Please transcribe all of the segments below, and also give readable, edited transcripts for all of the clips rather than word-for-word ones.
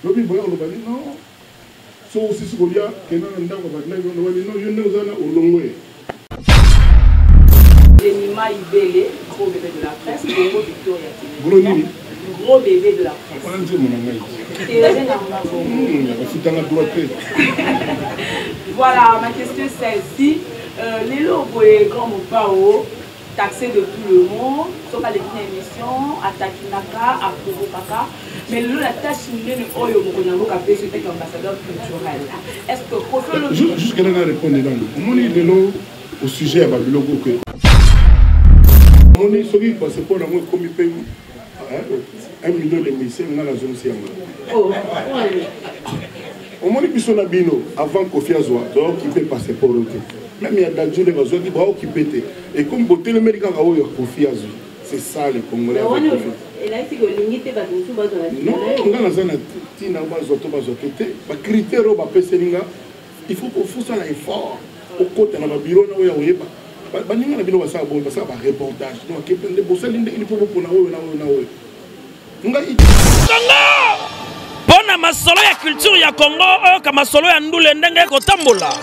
Lobi boya oloba ni non. Soki osisi kolia kenda na ndako ya bato na yo non yo nde oza na olongwe. Jemima Ibele, gros bébé de la presse, Congo Victoria Gros nini? Gros bébé de la presse. Wana nzembo na ngai. Bafutanga droit te. Voilà, ma question est celle-ci. Euh, lelo boye grand mopao taxé de tout le monde soki aleki na émission atakinaka aprovokaka mais lelo na tâche monene oyo mokonzi ya mboka apesi otaki ambassadeur culturel est ce que koffi jusque là na répondre nanu omoni lelo au sujet ya babiloko oke omoni soki passeport yango ekomi mpe 1 million de musicien nga nazongisi yango oh, omoni biso na bino avant kofi azwa toaokipe passeport oyo te meme ya dadju nde bazwaki baokipe te ekomi botelemeli kaka oyo ya kofi azwi. C'est ça le congolais avec kofi. Non, nga naza na ntina bazwa to bazwa te te bacritère oyo bapeseli nga il faut kofusala effort okota na babiro na oyo ya koyeba baninga na bino basala boni basala bareportage donc nde bosali ndenge nini mpo bopona oyo na oyo na oyo ngai Congo mpo na masolo ya culture ya Congo oyoka masolo ya ndule ndenge ekotambola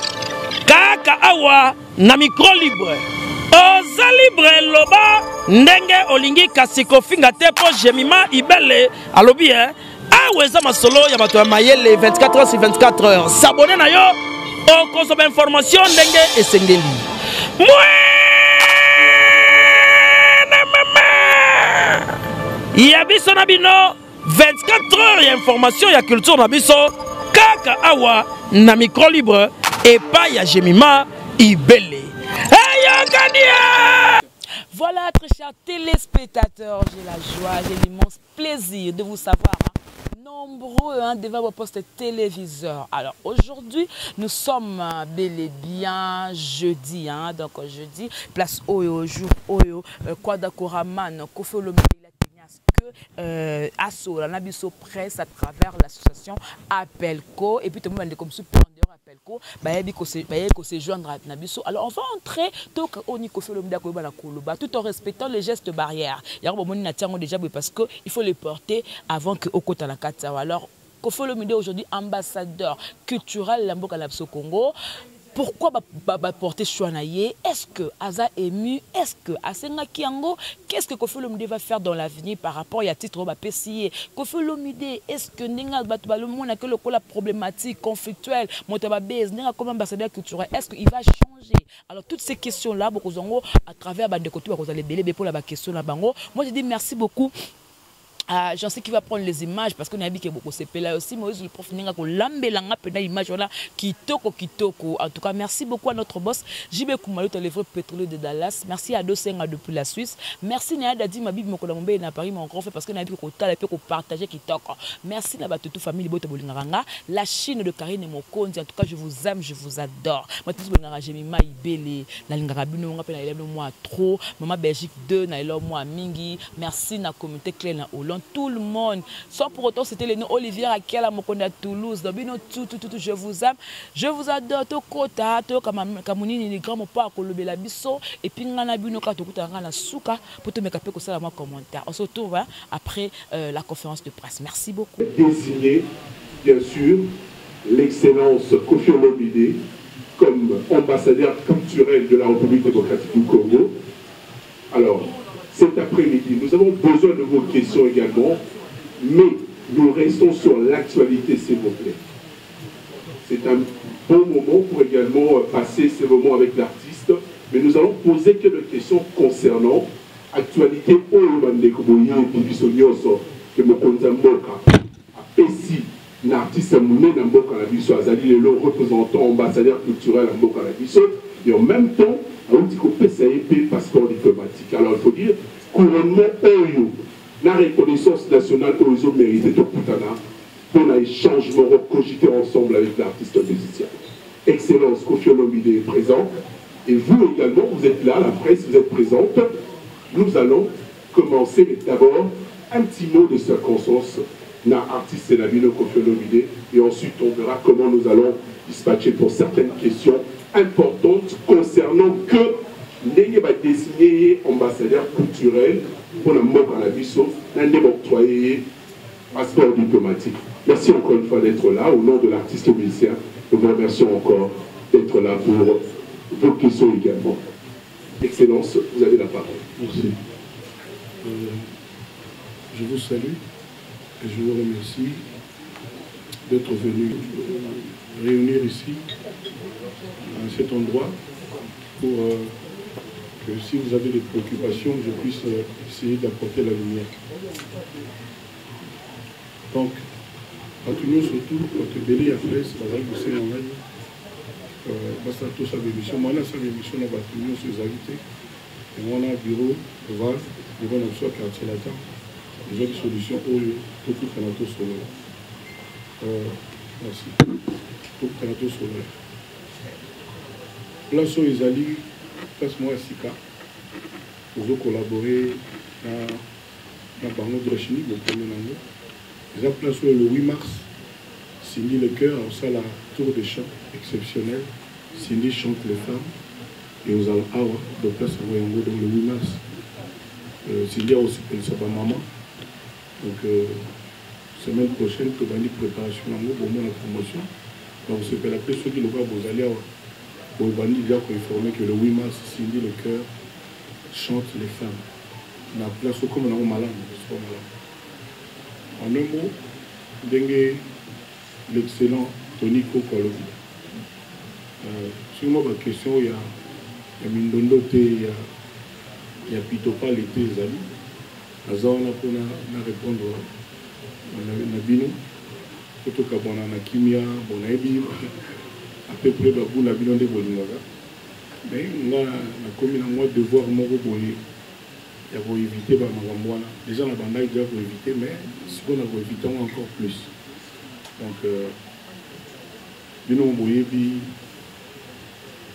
kaka awa na micro libre oza libre loba ndenge olingi kasi kofinga te mpo jemima ibele alobi e awa eza masolo ya bato ya mayele 24 heures sur 24 heures sabone na yo okozwa bainformation ndenge esengeli mwene mama ya biso na bino 24 heures ya information ya culture na biso kaka awa na micro libre epai ya jemima ibele eyokani. Voilà, très chers téléspectateurs, j'ai la joie, j'ai l'immense plaisir de vous savoir hein, nombreux hein, devant vos postes téléviseurs. Alors aujourd'hui, nous sommes euh, bel et bien jeudi, hein, donc jeudi, place Oyo, jour Oyo, euh, Kwada Koraman, Kofi Olomide que euh, asola na biso presse à travers l'association Appelco et puis tout le monde comme en dehors Appelco bayebi ko se bayebi ko se joindre na biso. Alors on va entrer toka oni Koffi Olomide akoyeba na koloba tout en respectant les gestes barrières yango bomoni na tiango déjà boye parce que il faut les porter avant que okota na kati awa. Alors Koffi Olomide aujourd'hui ambassadeur culturel ya mboka na biso Congo. Pourquoi ba, ba, ba porter choix na ye? Est-ce que aza ému? Est-ce que asengaki yango? Qu'est-ce que Koffi Olomide va faire dans l'avenir par rapport ya titre oyo bapesi ye? Koffi Olomide, est-ce que ndenge bato balomonaki lokola problématique, conflictuelle, moto ya babase, ndenge akomi ambassadeur culturel, est-ce qu'il va changer? Alors toutes ces questions-là, bokozwa yango à travers bandeko tu bakozala ebele ebele mpo na ba questions na bango. Moi je dis merci beaucoup. Ah, j'en sais qui va prendre les images parce que nayebi ke bokosepela aussi Moïse le prof ndenge akolambela nga mpenza image wana kitoko kitoko. En tout cas merci beaucoup à notre boss JB Kumaluta le vrai pétrolier de Dallas. Merci à Dosenga depuis la Suisse. Merci na Dadi Mabibi mokolo mombe na Paris mon grand frère parce que nayebi kotala pe kopartager kitoko. Merci na bato tout famille libota bolingaka nga la Chine de Karine Mokonzi. En tout cas je vous aime, je vous adore. Bato tous bolingaka Jemima Ibele nalingaka bino nga pe na bino moi trop. Maman Belgique 2 na elo moi mingi. Merci na communauté clé na Hollande, tout le monde. Sans pour autant c'était le nom Olivier Akela mokonzi ya Toulouse. Donc bino tout tout tout, je vous aime, je vous adore. To kota to kamunini les grands mopa kolobela biso et puis nga na bino ka tokuta nga na suka pour to meka pe kosala moi commentaire. On se retrouve hein, après euh, la conférence de presse. Merci beaucoup. Désigner bien sûr l'excellence Koffi Olomide comme ambassadeur culturel de la République démocratique du Congo. Alors, cet après-midi, nous avons besoin de vos questions également, mais nous restons sur l'actualité, s'il vous plaît. C'est un bon moment pour également passer ces moments avec l'artiste, mais nous allons poser quelques questions concernant actualité oyo bandeko boyebi biso nyonso ke mokonzi ya mboka apesi na artiste monene ya mboka na biso azali lelo représentant ambassadeur culturel ya mboka na biso et en même temps auti kopesa ye mpe passeport diplomatique. Alors il faut dire couronnement oyo na reconnaissance nationale oyo ezomérite tokutana mpo na échange moko cogiter ensemble avec l'artiste musicien. Excellence Koffi Olomide est présent et vous également, vous êtes là, la presse, vous êtes présente. Nous allons commencer, mais d'abord un petit mot de circonstance na artiste na bino Koffi Olomide et ensuite on verra comment nous allons dispatcher pour certaines questions importantes concernant que ndenge ba désigner ye ambassadeur culturel mpo na mboka na biso na nde ba octroyer ye. Passeport diplomatique. Merci encore une fois d'être là. Au nom de l'artiste musicien, nous vous remercions encore d'être là pour vos questions également. Excellence, vous avez la parole. Merci. Euh, je vous salue et je vous remercie d'être venu euh, réunir ici, à cet endroit, pour euh, que si vous avez des préoccupations, je puisse essayer d'apporter la lumière. Donc, bato nyonso tu bato ebele ya presse bazali kosenga ngai basala tosala baémission mwana asala émission na bato nyonso ezali te yango wana bureau oval bureau na biso ya quartier latin ezwaki solution oyo tokutana tosolola euh, merci tokutana tosolola place oyo ezali place moko ya sika tozo collaborer na na bango Dreshini bokomi nango eza place oyo le 8 mars Cindy le cœur akosala tour de chant exceptionnel Cindy chante les femmes et ozala awa donc place yango yango donc le 8 mars euh, Cindy akosepelisa ba mama donc euh, semaine prochaine tobandi préparation yango bomona promotion bakosepela mpe soki lokola bozali awa bobandi deja koinforme que le 8 mars Cindy le cœur chante les femmes na place okoma nango malamu soko malamu en un mot ndenge l'excellent Tony Koko alobi euh, soki mwa baquestion ya, ya mindondo te ya, ya pitopale te ezali naza wana mpona na répondre na, na bino po tokabwana na kimia bon nayebi à peu près bagout na bino nde bolingaka mais nga nakomi na mwa devoir moko boye ya koevite bamakambo wana déjà na bandaki déjà koevite mais sikoyo na koevite yango encore plus donc euh, bino boyebi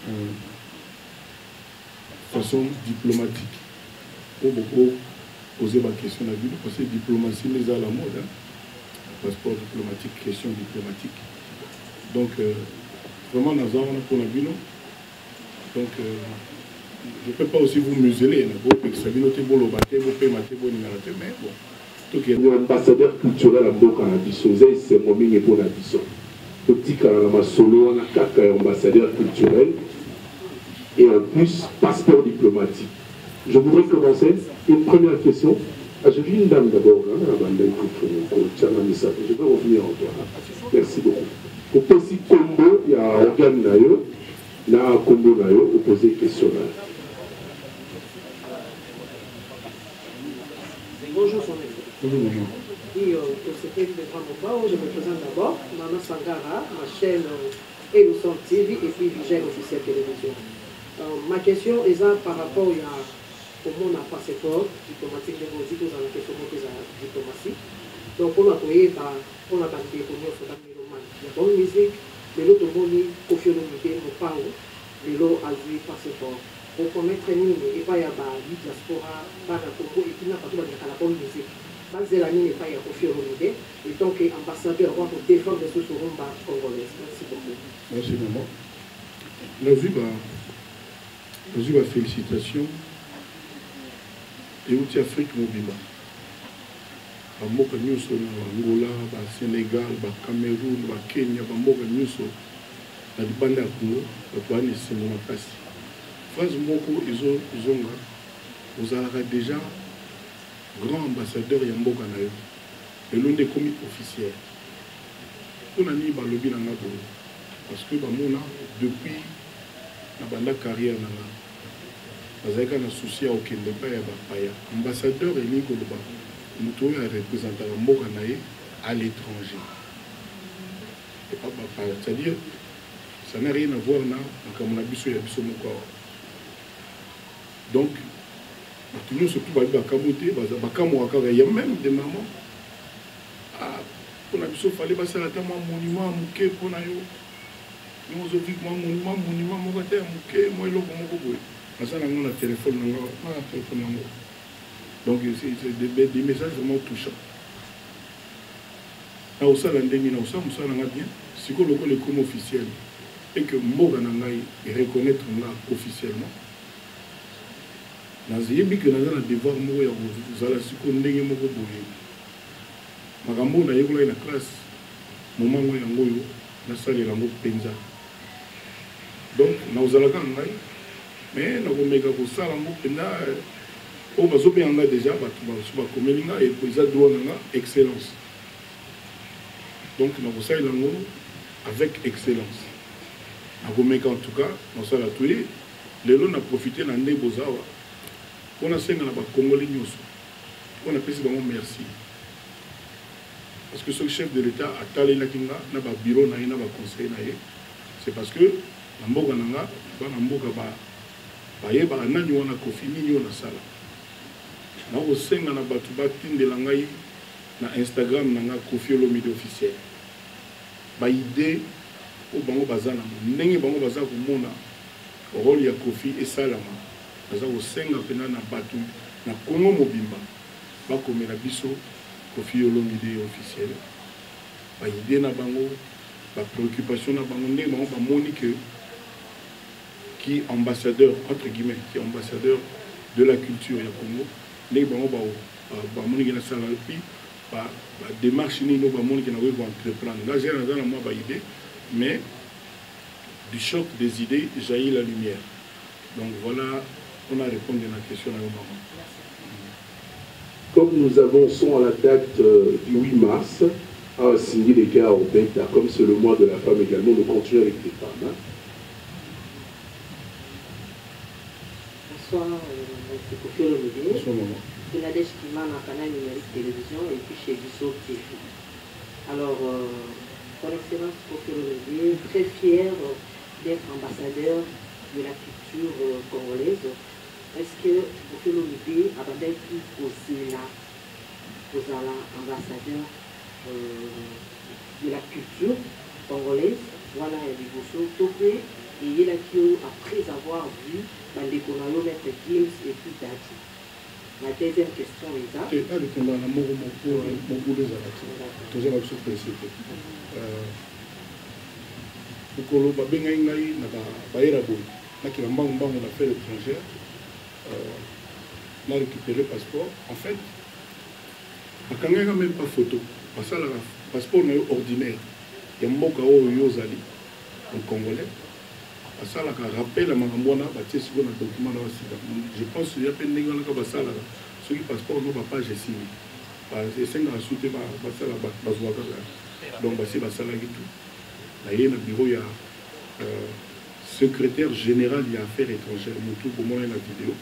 euh, façon diplomatique oyo boko pose baquestion na bino parce que diplomatie nde eza la mode hein? Passeport diplomatique question diplomatique donc euh, vraiment naza wana mpona bino donc euh, je peux pas aussi vous museler nakopekisa bino te boloba te bopema te boningana te mais bon tokende ambassadeur culturel ya mboka na biso eza esengo mingi mpo na biso totikala na masolo wana kaka ya ambassadeur culturel et en plus passeport diplomatique. Je voudrais commencer une première question. Ah, j'ai vu une dame d'abord, hein, je vais revenir en toi. Merci beaucoup. Opesi kombo ya organe na yo na kombo na yo opose question na yo. Bonjour son Bonjour, bonjour. Oui, euh, de Grand je me présente d'abord, Nana Sangara, ma chaîne euh, Eloson TV et puis Vigel officiel télévision. Euh, ma question eza par rapport ya komona passeport diplomatique ndenge ozwi kozala question moko eza diplomatie donc mpona koyeba mpona bandeko nyonso bamelomane ya bonne musique lelo tomoni Koffi Olomide mopao lelo azwi passeport opromettre nini epai ya ba diaspora bana Congo et puis na bato balingaka la bonne musique bazela nini epai ya Koffi Olomide en tant que ambassadeur oyo kodéfendre lisusu rumba congolaise? Merci beaucoup. Merci maman. Nazwi ba nazwi ba félicitation euti Afrique mobimba, bamboka nyonso na Angola, baSénégal, baCameroun, baKenya, bamboka nyonso na libanda ya Congo, bato baa na esengo makasi. Phrase moko ezozonga: ozalaka déjà grand ambassadeur ya mboka na yo, lelo nde ekomi officiel. Mpona nini balobi na nga boye? Parce que bamona depuis na banda carrière na nga, nazalaki kaka na souci ya kokende epai ya bapaya. Ambassadeur elingi koloba moto oyo arepresentaka mboka na ye à l'étranger, epa bapaya, c'est-à-dire ça n'a rien à voir na makambo na biso ya biso moko awa. Donc bato nyonso tu bayebi, bakamwi te, bakamwaka kaka ya même des mamans: ah, mpona biso fale basala ata mwa monument ya moke mpona yo ndenge ozovivre, mwa monument moko ata ya moke, mwa eloko moko boye. Naza nango na telefone nango, na telefone yango. Donc c'est des messages vraiment touchants. Na kosala ndenge na kosala mosala nanga bien sikoyo lokola ekoma officiel et que mboka na ngai ereconnaître nga officiellement, nayebi ke naza na devoir moko ya kozala sikoyo ndenge moko boye. Makambo oyo nayekolaki na classe, moment ngo yango oyo nasalela yango mpenza. Donc nakozala kaka ngai, mais nakomeka kosala yango mpenza. Oyo bazobenga ngai déjà, bato basusu bakomeli ngai, eza droit na nga, excellence. Donc nakosalela yango avec excellence. Nakomeka en tout cas, nasala tout. Lelo na profiter na nde bozawa mpo nasenga na bakongoli nyonso, mpo napesi bango merci, parce que soki chef de l'État atalelaki nga na babureau na ye na baconseiller na ye, c'est parce que na mboka na nga, bana mboka bayebaka nani wana Kofi, nini oyo nasala. Nakosenga na bato batindela ngai na Instagram na nga, Kofi Olomide officiel, baidées oyo bango baza nango, ndenge bango baza komona rôle ya Kofi esalama. Naza kosenga mpena na bato na Kongo mobimba bakomela biso Kofi Olomide officiel baidées na bango, bapréoccupation na bango, ndenge bango bamoni que qui ambassadeur, entre guillemets, qui ambassadeur de la culture ya Congo, ndenge bango bamoniki nasala, puis badémarche nini oyo bamoniki nakoki koentreprendre. Nga gere naza na mwa baidées, mais du choc des idées jaillit la lumière. Donc voilà, on a répondu à la question na yo, maman. Comme nous avançons à la date du 8 mars, à signer les gars au Beta, comme c'est le mois de la femme également, nous continuons avec les femmes. Hein. Bonsoir, c'est Kofi Olomide. Bonsoir, maman. C'est Nadège Kimana, canal numérique télévision et puis chez Bisso TV. Alors, son Excellence Kofi Olomide, très fier d'être ambassadeur de la culture congolaise. Est-ce que Kofi Olomide abandaki kozela kozala ambassadeur de la culture congolaise wana ya liboso, to mpe eyelaki yo après avoir vu bandeko na yo Maître Gims et puis Dadju? Ma deuxième question eza Te, arépondre na moko moko, mobulu ezala te, toza na biso presse te. Mokolo babengai ngai na bayera boye, nakela mbangu mbangu na affaire étrangère na récupérer passeport. En fait, bakangaki nga même pas photo. Basalaka passeport na yo ordinaire ya mboka oyo yo ozali un Congolais, basalaka rappel ya makambo wana, batie sikoyo na document na basika. Je pense ya mpe ndenge wana kaka basalaka. Soki passeport no bapage esili, esengaka su te basala, bazwa kaka. Donc basi basalaki tout. Naye na bureau ya secrétaire général ya affaires étrangères, motu bomona ye na video,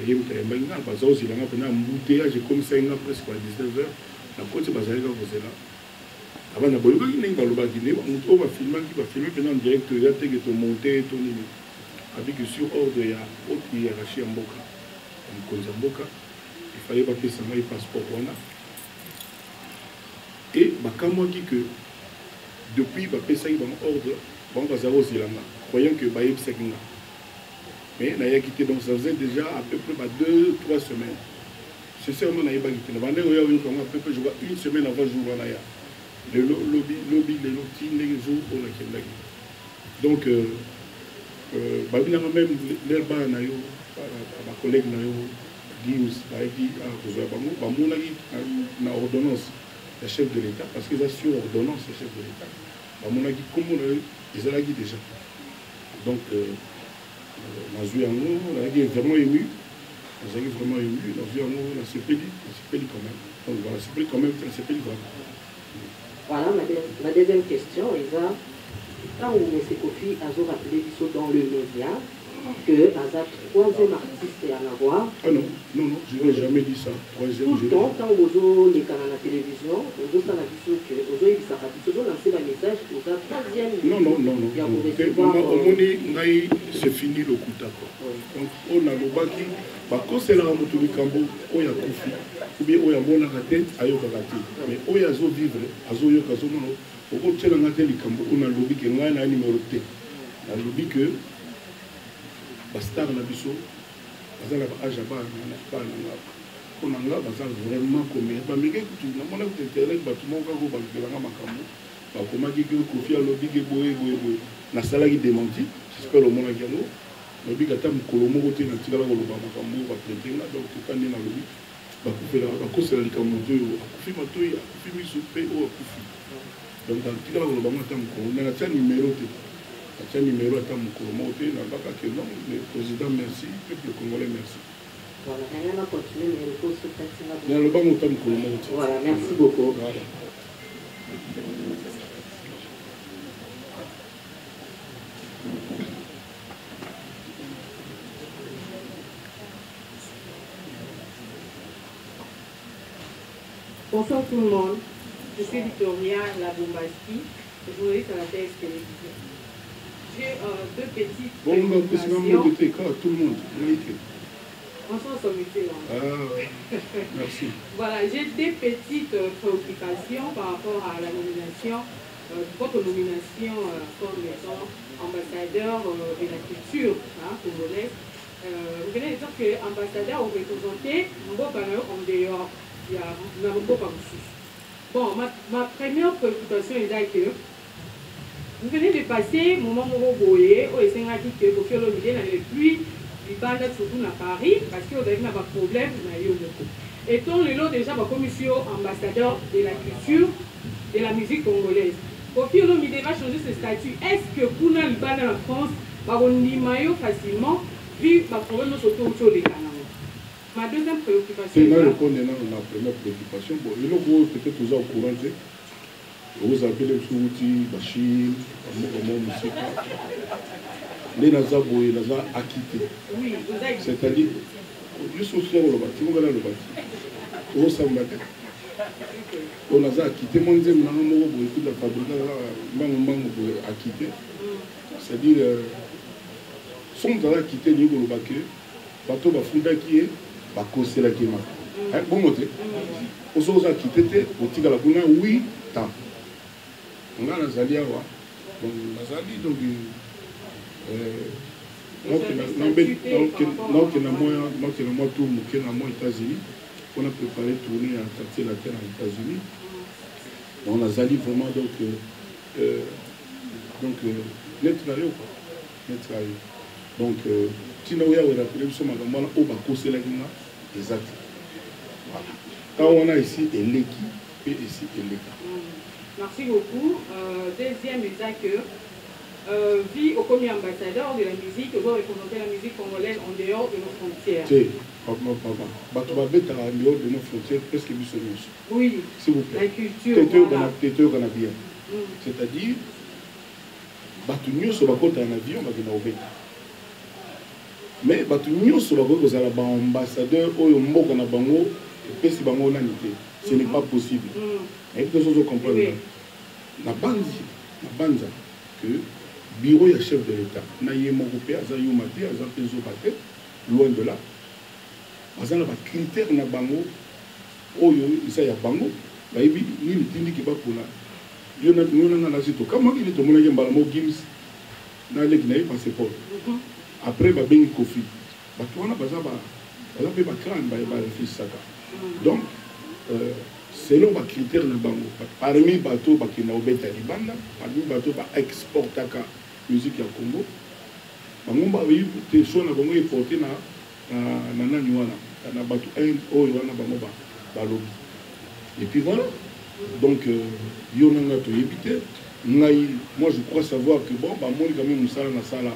ye moto ayambaki nga. Baza kozela nga mpena, embouteillage ekomisaki nga presque ba 19 heures. Nakoti, bazalaki kaka kozela abana. Boyokaki ndenge balobaki, nde moto oyo bafilmaki, bafilme mpena en direct, eza teke tomonte to nini. Abiki sur ordre ya haute hiérarchie ya mboka, ya mokonzi ya mboka, efallait bapesa ngai passeport wana. E bakamwaki que depuis bapesaki bango ordre, bango bazala kozela nga, croyant que bayebisaki nga, mais nayaki te. Donc ça faisait déjà à peu près ba 2, 3 semaines. Sincèrement, nayebaki te. Na bandenge oya oyoka yango à peu près, je crois, une semaine avant jour wana ya lelo, lobi, lobi, lelo, ti ndenge jour oyo nakendaki. Donc babinanga même lere bana na yo, bacollègue na yo Gims bayaki kozwa bango, bamonaki na ordonnance ya chef de l'État, parce que eza sur ordonnance ya chef de l'État, bamonaki nkombo na yo ezalaki déjà. Donc nazwi yango, nazalaki vraiment ému, nazalaki vraiment ému. Nazwi yango, nasepeli, nasepeli quand même. Donc voilà, nasepeli quand même, nasepeli vraiment. Voilà, ma deuxième question eza: ntango M. Kofi azorappeler biso dans le média que aza troisième artiste ya avoir. Ah non, non, non, je n'ai jamais dit ça. Troisième. Tout le temps, ntango ozolekana na télévision, ozosala biso ke ozoyebisaka biso, ozolancer bamessage, oza troisième. Non, non, non, non. Ya non. korecevoir. Mama, omoni ngai, c'est fini lokuta quoi. Donc oyo nalobaki, bakoselaka moto likambo oyo akufi ou bien oyo amonaka te, ayokaka te, mais oyo azovivre, azoyoka, azomona. Okotielanga te likambo oyo nalobi ke ngai na numéro te. Nalobi ke bastar na biso baza na baage ya bana bana nga. Mpo na nga, baza vraiment komere bameke kutu. Namona kutu internet, bato moko kaka oyo balukelanga makambo, bakomaki ke Kofi alobi ke boye boye boye. Nasalaki démenti, j'espère omonaki yango. Nalobiki ata mokolo moko te natikala koloba makambo oyo baprêter nga. Donc toka nde nalobi. Bakufela, bakosela likambo moto oyo akufi matoi, akufi miso mpe oyo akufi. Donc natikala koloba ngo ata mokolo, mais natia numero te, natia numero ata mokolo moko te. Nalobaka que non, le président merci, peuple congolais merci. Voilà, nanga na continuer mais eloko okati nga. Naloba ngo ata mokolo moko te. Voilà, merci beaucoup. Voilà. Bonsoir tout le monde, je suis Victoria Labombaski, journaliste à la TS Télévision. J'ai deux petites Bon, on va passer préoccupations. côté, tout le monde. Bonsoir, Somité. Ah, merci. Voilà, j'ai deux petites préoccupations par rapport à la nomination, votre nomination comme étant ambassadeur de la culture, hein, congolaise. Vous venez de dire que ambassadeur représenté mboka na yo en dehors ya na mboka mosusu. Bon, ma première préoccupation est que vous venez de passer moment moko boye oyo esengaki que Koffi Olomide na le pluie libanda, surtout na Paris, parce que ozalaki na baproblème na yo moko. Étant lelo déjà bakomisi yo ambassadeur de la culture de la musique congolaise, Koffi Olomide va changer ce statut. Est-ce que kuna libanda na France bakondima yo facilement vu baproblème nyonso to outi oleka nango? Ma deuxième préoccupation, C'est là répondre na première préoccupation. Bon, eloko oyo peut-être oza au courant te, oza pele biso wuti bachine, bamboka moko mosika. Nde naza boye, naza acquitté. Oui, oza C'est-à-dire biso osuya koloba ti mokala aloba ti tozosamba te. Oyo naza acquitté, mwa nzembo nanga moko boye kuta fabrika kaka mbangu mbangu boye, acquitté. C'est-à-dire so moto aza acquitté, elingi koloba ke bato bafundaki ye, bakoselaki ye makambo bongo te. Oso oza acquitté te, otikala kuna 8 ans. Nga nazali awa, donc nazali, donc naokenda mwa tour moke na mwa États-Unis mpona préparer tournée ya Quartier Latin na États-Unis. Donc nazali vraiment, donc neti na yo quoi, neti na yo. Donc ntina oyo awelapele biso makambo wana oyo bakoselaki nga eza te. Voilà, ntango wana esi eleki mpe esi eleka. Merci beaucoup. Deuxième, eza que vu okomi ambassadeur de la musique, ozo représenter la musique congolaise en dehors de nos frontières. Te, papa, papa, bato babetaka en dehors de nos frontières presque biso nyonso. Oui. S'il vous plaît. La culture. Te Voilà. Te toyokana bien. C'est-à-dire bato nyonso bakotaka na avion, bakenda kobeta, mais bato nyonso bakoki kozala baambassadeur oyo mboka na bango epesi bango nani te. Ce n'est pas possible. Nayebi te soki ozocomprendre. Oui. Na banzi na banza que bureau ya chef de l'État na ye moko mpe aza yuma te, aza mpe zoba te, loin de là. Baza na bacritère na bango oyo eza ya bango, bayebi nini tindiki bapona yo na yo. Nanga nasi tokamwaki nde tomonaki mbala moko Gims na leki na ye passeport. Après babengi Kofi. Bato wana baza baza mpe bacrâne, barefléchisaka. Donc selon bacritère na bango, parmi bato bakenda kobeta libanda, parmi bato baexportaka musique ya Congo, bango bayebi te choix na bango eporte na nani wana, na bato oyo wana bango balobi. Et puis voilà. Donc yo na nga toyebi te. Ngai, moi je crois savoir que bon, bamoni quand même mosala nasala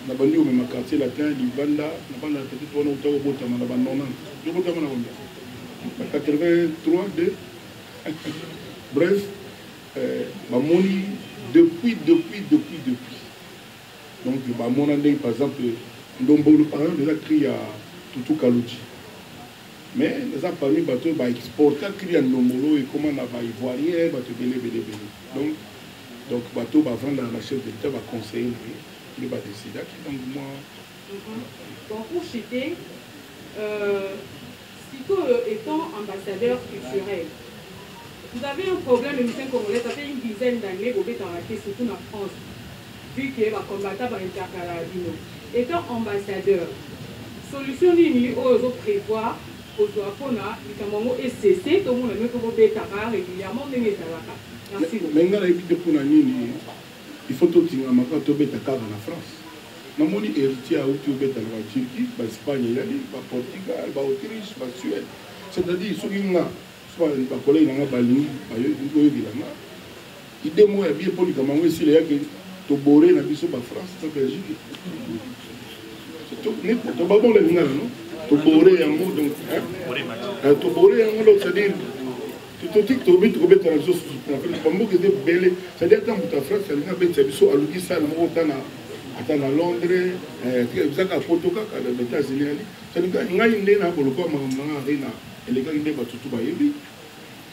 na bandi omema Quartier Latin libanda na banda. Peut-être wana uta kobotama na ba 90, yo botama na combien? Ba 83, 2, bref, bamoni depuis, depuis, depuis, depuis. Donc bamona ndenge par exemple Ndombolo, par exemple, eza cri ya Tutu Kaluji, mais naza parmi bato oyo baexporta cri ya Ndombolo, ekóma na baivoirien, bato ebele ebele ebele. Donc bato oyo bavandaka na chef de l'État, baconseiller na ye, nde badecidaki. Donc moi Bon, pour chuter, sikoyo étant ambassadeur culturel, vous avez un problème, les musiciens congolais, ça fait une dizaine d'années, vous êtes surtout en France, vu que les combattants vont intercaler. Étant ambassadeur, solution nini oyo prévoir kozwa mpona likambo yango ecc, tomona mpe kobetaka régulièrement ndenge ezalaka? Merci beaucoup. Mais ngai nayebi te mpona nini il faut totingama kaka tobeta kaka na France. Namoni Heritier awuti obeta na ba Turquie, ba Espagne eyali, ba Portugal, ba Autriche, ba Suède. C'est-à-dire soki nga soki ba collègues na nga balingi koyokela nga idée moko ya bien mpo likambo yango esila yake tobore na biso ba France na Belgique. Tobabonga lingala no tobore yango donc tobore yango donc c'est-à-dire totiki tobi tokobeta na biso susu bamboka eza ebele c'est-à-dire ata moto ya France alingi abetisa biso aluki sale moko ata na ata na Londres ezaka poto kaka na États-Unis ali c'est-à-dire ngai nde na kolokola makambo na ngai arena elekaki nde bato tu bayebi.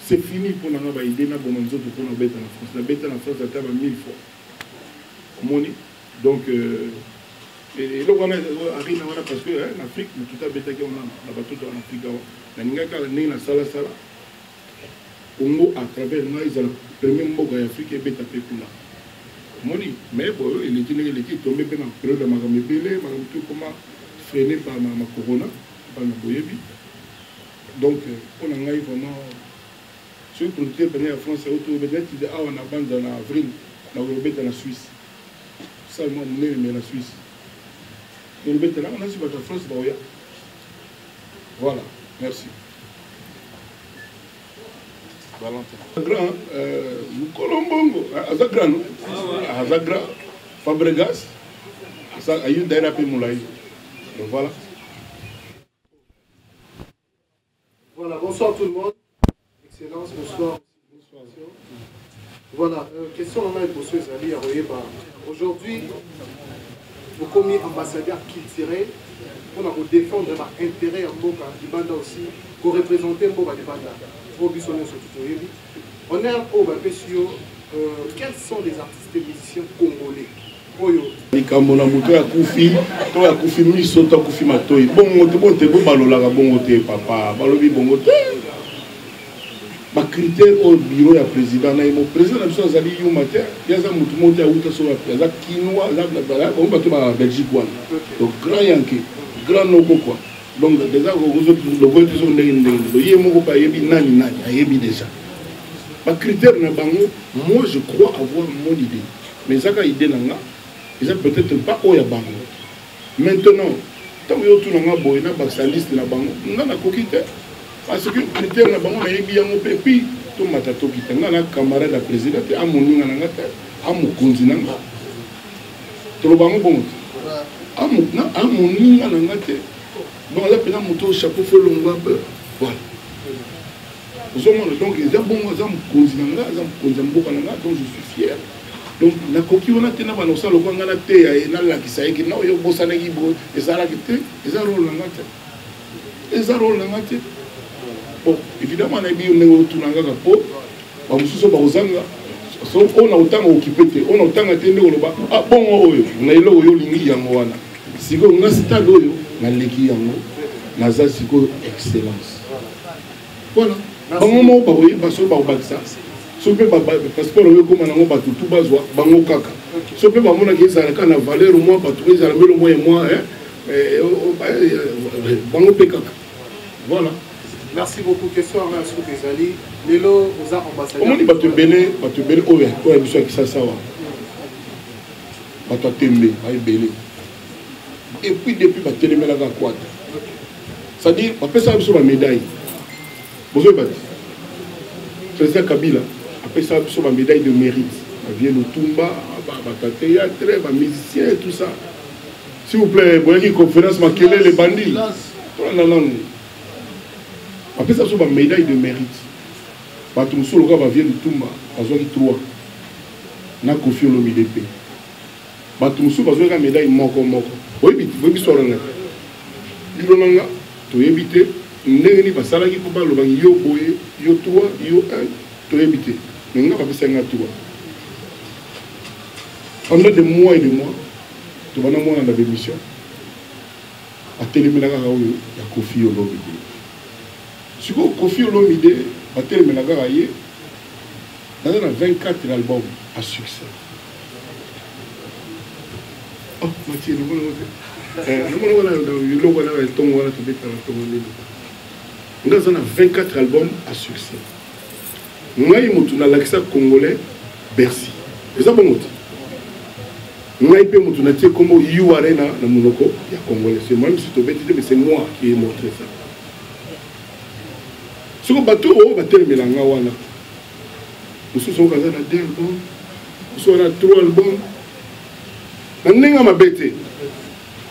C'est fini mpo na ngai baide naboma nzoto mpo na beta na France. Nabeta na France ata ba 1000 fois omoni. Donc eloko wana arena wana parce que na Afrique motu te abetaki wana na bato to na Afrique awa nalingaki kaka ndenge nasalasala Congo à travers ngai ezala premier mboka ya Afrique ebeta mpe kuna omoni. Mais boyo eleki ndenge eleki etombe mpe na periode ya makambo ebele makambo tu ekoma freiné par ma corona bana boyebi. Donc mpo na ngai vraiment soki producteur pene ya France auto obeta neti awa na banza na avril nakobeta na Suisse salle mwa monene me na Suisse tolobeta nanga nasi bato ya France baoya. Voilà, merci. Valentin. Grand, mokolo mbongo, aza grand, non? Aza grand. Fabregas, aza ayu d'ailleurs ape molai. Donc voilà. Voilà, bonsoir tout le monde. Excellence, bonsoir. Bonsoir. Voilà, question on a liboso ezali ya koyeba. Aujourd'hui, okomi ambassadeur culturel pour na défendre ba intérêt ya mboka libanda aussi, ko représenter mboka libanda. Oyo biso nyonso toyebi. Honneur oyo bapesi yo, quels sont les artistes et musiciens congolais oyo likambo na moto ya kufi to ya kufi miso to akufi matoi bongo te bongo te bo balolaka bongo te papa balobi bongo te. Ba critères oyo bureau ya président na ye mo président na biso azali yuma te ye aza motu moko te awuta so wapi aza kinois aza bango bato ba Belgique wana donc grand yanke grand noko quoi. Donc déjà lokola te soki ndenge ndenge ye moko mpe ayebi nani nani ayebi déjà ba critères na bango. Moi je crois avoir mon idée mais ezaka idée na nga eza peut-être pas oyo ya bango. Maintenant ntango yo otuna nga boye na bakisa liste na bango nga nakoki te parce que critère na bango nayebi yango mpe puis tomata tokita nga na camarade ya président te amoninga na nga te amokonzi na nga toloba yango bongo te amoninga na nga te donc aza mpenza moto oyo chapeau fo elongwa mpe voilà ozomona. Donc eza bongo aza mokonzi na nga aza mokonzi ya mboka na nga donc je suis fier. Donc nakoki wana te na bana kosala lokola nga nateya ye nalakisa ye ke na oyo obosanaki boye ezalaki te eza role na nga te eza role na nga te. Bon évidemment nayebi yo ndenge otuna kaka po bamosusu bakozanga so oyo na kotanga okipe te oyo na kotanga te nde koloba ah bongo oyo na eloko oyo olingi yango wana sikoyo nga stade oyo naleki yango naza sikoyo excellence. Voilà bango moko bakoyeba soki bakobakisa soki mpe passeport oyo ekóma nango bato tu bazwa bango kaka soki mpe bamonaki ezala kaka na valeur mwa bato ezala mbelo mwa ya mwa bango mpe kaka. Voilà. Merci beaucoup. Question à soki ezali lelo oza ambassadeur. Omoni bato ebele bato ebele oyo ya biso ya Kisasa wa bato ya tembe ba ebele et puis depuis batelemelaka kwata c'est-à-dire bapesaka biso ba médaille bozoyeba te président Kabila apesaka biso ba médaille de mérite ba vieux Lutumba bato ya théâtre ba musicien tout ça. S'il vous plaît boyaki conférence makelele bandi tolanda nanu bapesa biso ba médaille de mérite bato mosusu lokola ba vieux Lutumba bazwaki 3 na Koffi Olomide mpe bato mosusu bazwaki médaille moko moko boyebi boyebi solo na bino na nga toyebi te ndenge nini basalaki mpo balobaki yo boye yo 3 yo 1 toyebi te mais nga bapesaki nga 3 pendant des mois et des mois tobanda mwana na bémission atelemela kaka oyo ya Koffi Olomide. Sikoyo Koffi Olomide batelemela kaka ye naza na 24 albums à succès. Oh Mathieu namona ngo te namona ngo na eloko wana ya ntongo wana tobetaka ntongo nini nga aza na 24 albums à succès. Ngai motu nalakisa congolais Bercy eza bongo te. Ngai mpe moto natie kombo U Arena na monoko ya congolais. C'est moi-même si tobeti te, mais c'est moi qui ai montré ça. Soko bato oyo batelemela nga wana, mosusu oyo aza na deux albums, mosusu aza na trois albums, na ndenge ya mabe te,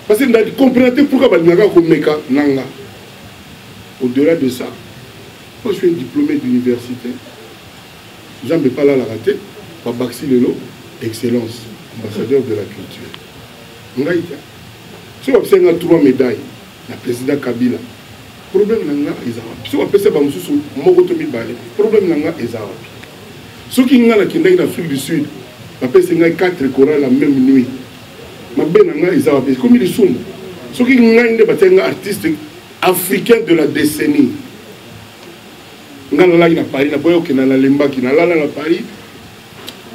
parce que na comprendre te pourquoi balingaka komeka na nga. Au-delà de ça, moi je suis un diplômé d'université. Nzambe pe alalaka te, babakisi lelo excellence ambassadeur de la culture. Ngai te. Soki bapesaki nga 3 médailles na président Kabila, problème na nga eza wapi? Soki bapesa ba mosusu moko to mibale, problème na nga eza wapi? Soki nga nakendaki na Afrique du Sud, bapesi ngai 4 chorales la même nuit, mabe na nga eza wapi? Ekomi lisumu. Soki ngai nde batiaki nga artiste africain de la décennie, nga nalalaki na Paris, naboya kokenda, nalembaki, nalala na Paris.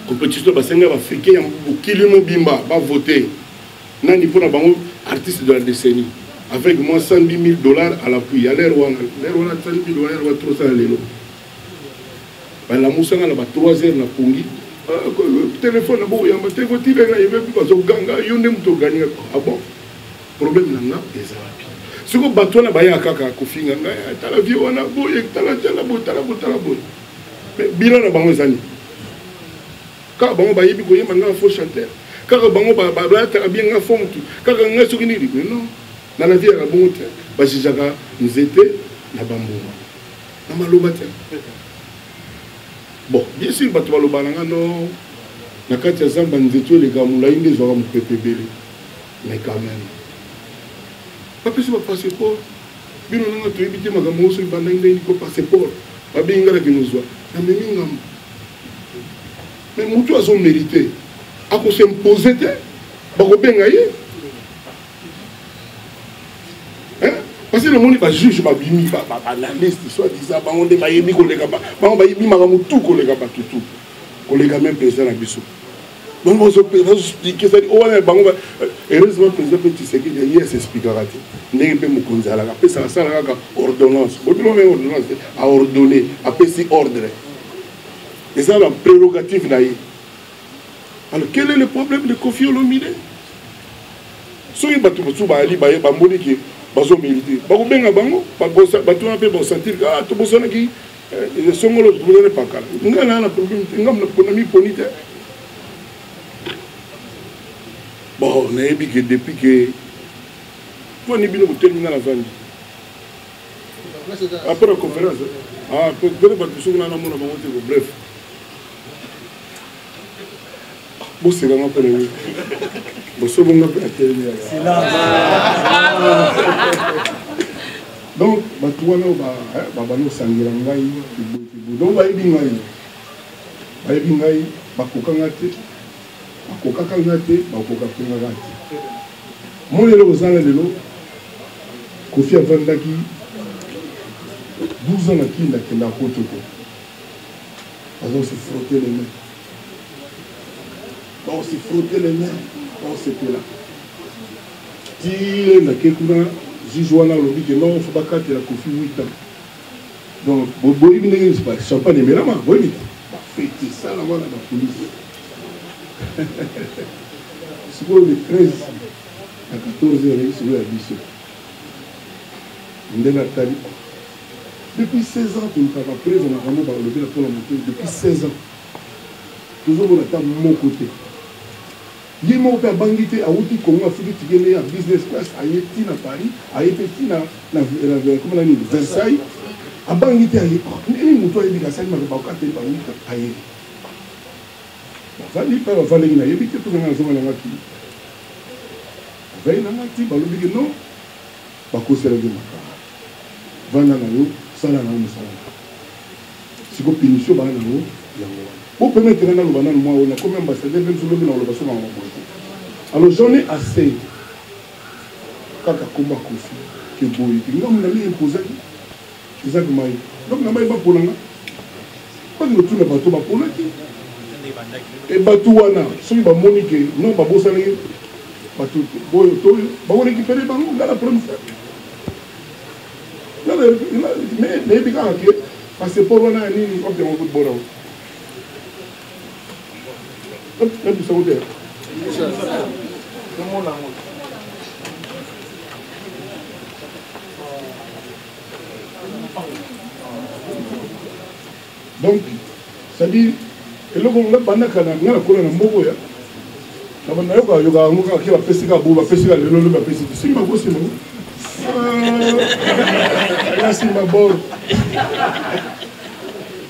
Compétition basengi ba africain ya mokili mobimba ba voter nani mpo na bango artiste de la décennie, avec moi 110 000 dollars à l'appui ya l'heure wana, l'heure wana 110 000 dollars wana trop ça lelo. Balamusanga na ba 3 heures na pongi, téléphone na boyamba te, votile nga yebe, bazoganga yo nde moto oganye. Ah bon, problème na nga eza wapi? Siko bato wana bayaka kaka kofinga ngai, tala vie wana boye, tala tala boye, tala boye, tala boye, mais bilan na bango eza nini? Kaka bango bayebi koyemba, nga faux chanteur, kaka bango balataka bien, nga faux mutu, kaka ngai soki nini. Mais non, na la vie yaka bongo te, bajijaka nzete na bambuma, na maloba te. Bon, bien sûr bato baloba na nga no, na kati ya zamba nzete oleka molai nde ezwaka mopepe ebele, mais quand même bapesi ba passeport bino nanga toyebi te makambo ngo soki bandaki ndenge ko passeport babengi nga nakende ozwa, namemi ngambo. Mais motu azo mérite akosimpose te, bakobenga ye, parce que namoni bajuge babimi, baanalyste soit disant bango nde bayebi koleka bango, bayebi makambo tu koleka bato tu, koleka même président na biso. Donc bazoexplike, cetadi wana bango, heureusement président mpe Tshisekedi ye asexplikaka te ndenge mpe mokonzi alaka apesaka, asala kaka ordonnance, bobino me ordonnance te, aordonne, apesi ordre, eza ba prérogative na ye. Alors quel est le problème de Koffi Olomide? Soki bato mosusu bayali baye bamoni ke bazomérite, bakobenga bango, bato wana mpe bakosentir ah tobosanaki songolo, tobosani pakala. Ngai naa na problème te, ngai mpona miponi te. Bon, nayebi ke depuis ke mponi bino botelemi, ngai navandi après la conférence, ah peut-être bato mosusu kuna namona bango te. Bref, bosekanga mpe na bosobonga mpe atelemi. Donc bato wana babandi kosangela ngai keboye keboye, donc bayebi ngai, bayebi ngai, bakoka nga te, bakokaka nga te, bakoka mpe nga te. Moi lelo kozala lelo, Koffi avandaki 12 ans na Kinda, akenda poto te, baza se frotter les mains, bakose frotter les mains, bakosepela ti nake kuna. Juge wana alobi ke non, fo bakatela Koffi 8 ans. Donc boyebi ndenge champagne emelama, boyebi bafete esalama na bapolisi. Sikoyo le 13 na 14 heures, sikoyo ya biso ndenge atali, depuis 16 ans tolukaka preuve makambo balobela mpona moto, depuis 16 ans tozomona ata moko te. Ye moko mpe abangi te, awuti Congo, afuti ticket nde ya business class, aye ti na Paris, aye mpe ti na komona nini, Versailles, abangi te, aye nini, moto ayebi kasali makambo bakateli bawuta, aye bavandi mpe bavandaki, nayebi te mpoza nga nazonga nanga ti bavandi nanga ti balobi ke non, bakoselaki makambo, vanda na yo, sala na yo mosala na siko, punition baa nango yango wana. Bopermettre nga naloba nanu mwa oyo, nakomi ambassadeur mpe biso lobi nakoloba so makambo boye te. Alors j'en ai assez, kaka komba Koffi ke boye te, ngambo na mi imposaki ezaki mai, donc na mai bapona nga mpasi kotuna bato baponaki e bato wana, soki bamoni ke non, babosanaki bato oyo to oyo, bakorekipere bango. Nga na problème, nayebi kaka ke passeport wana ya nini, wapi yango, kotibona nabisango te. Tomona yango. Donc, c'est-à-dire, eloko nga banda kala nga nakola na mboka oyo na banda yoka yoka yango kaka ke bapesi kaka boye, bapesi kaka lelo, lobi bapesi te. Soki bakosimba ngo nasimba bor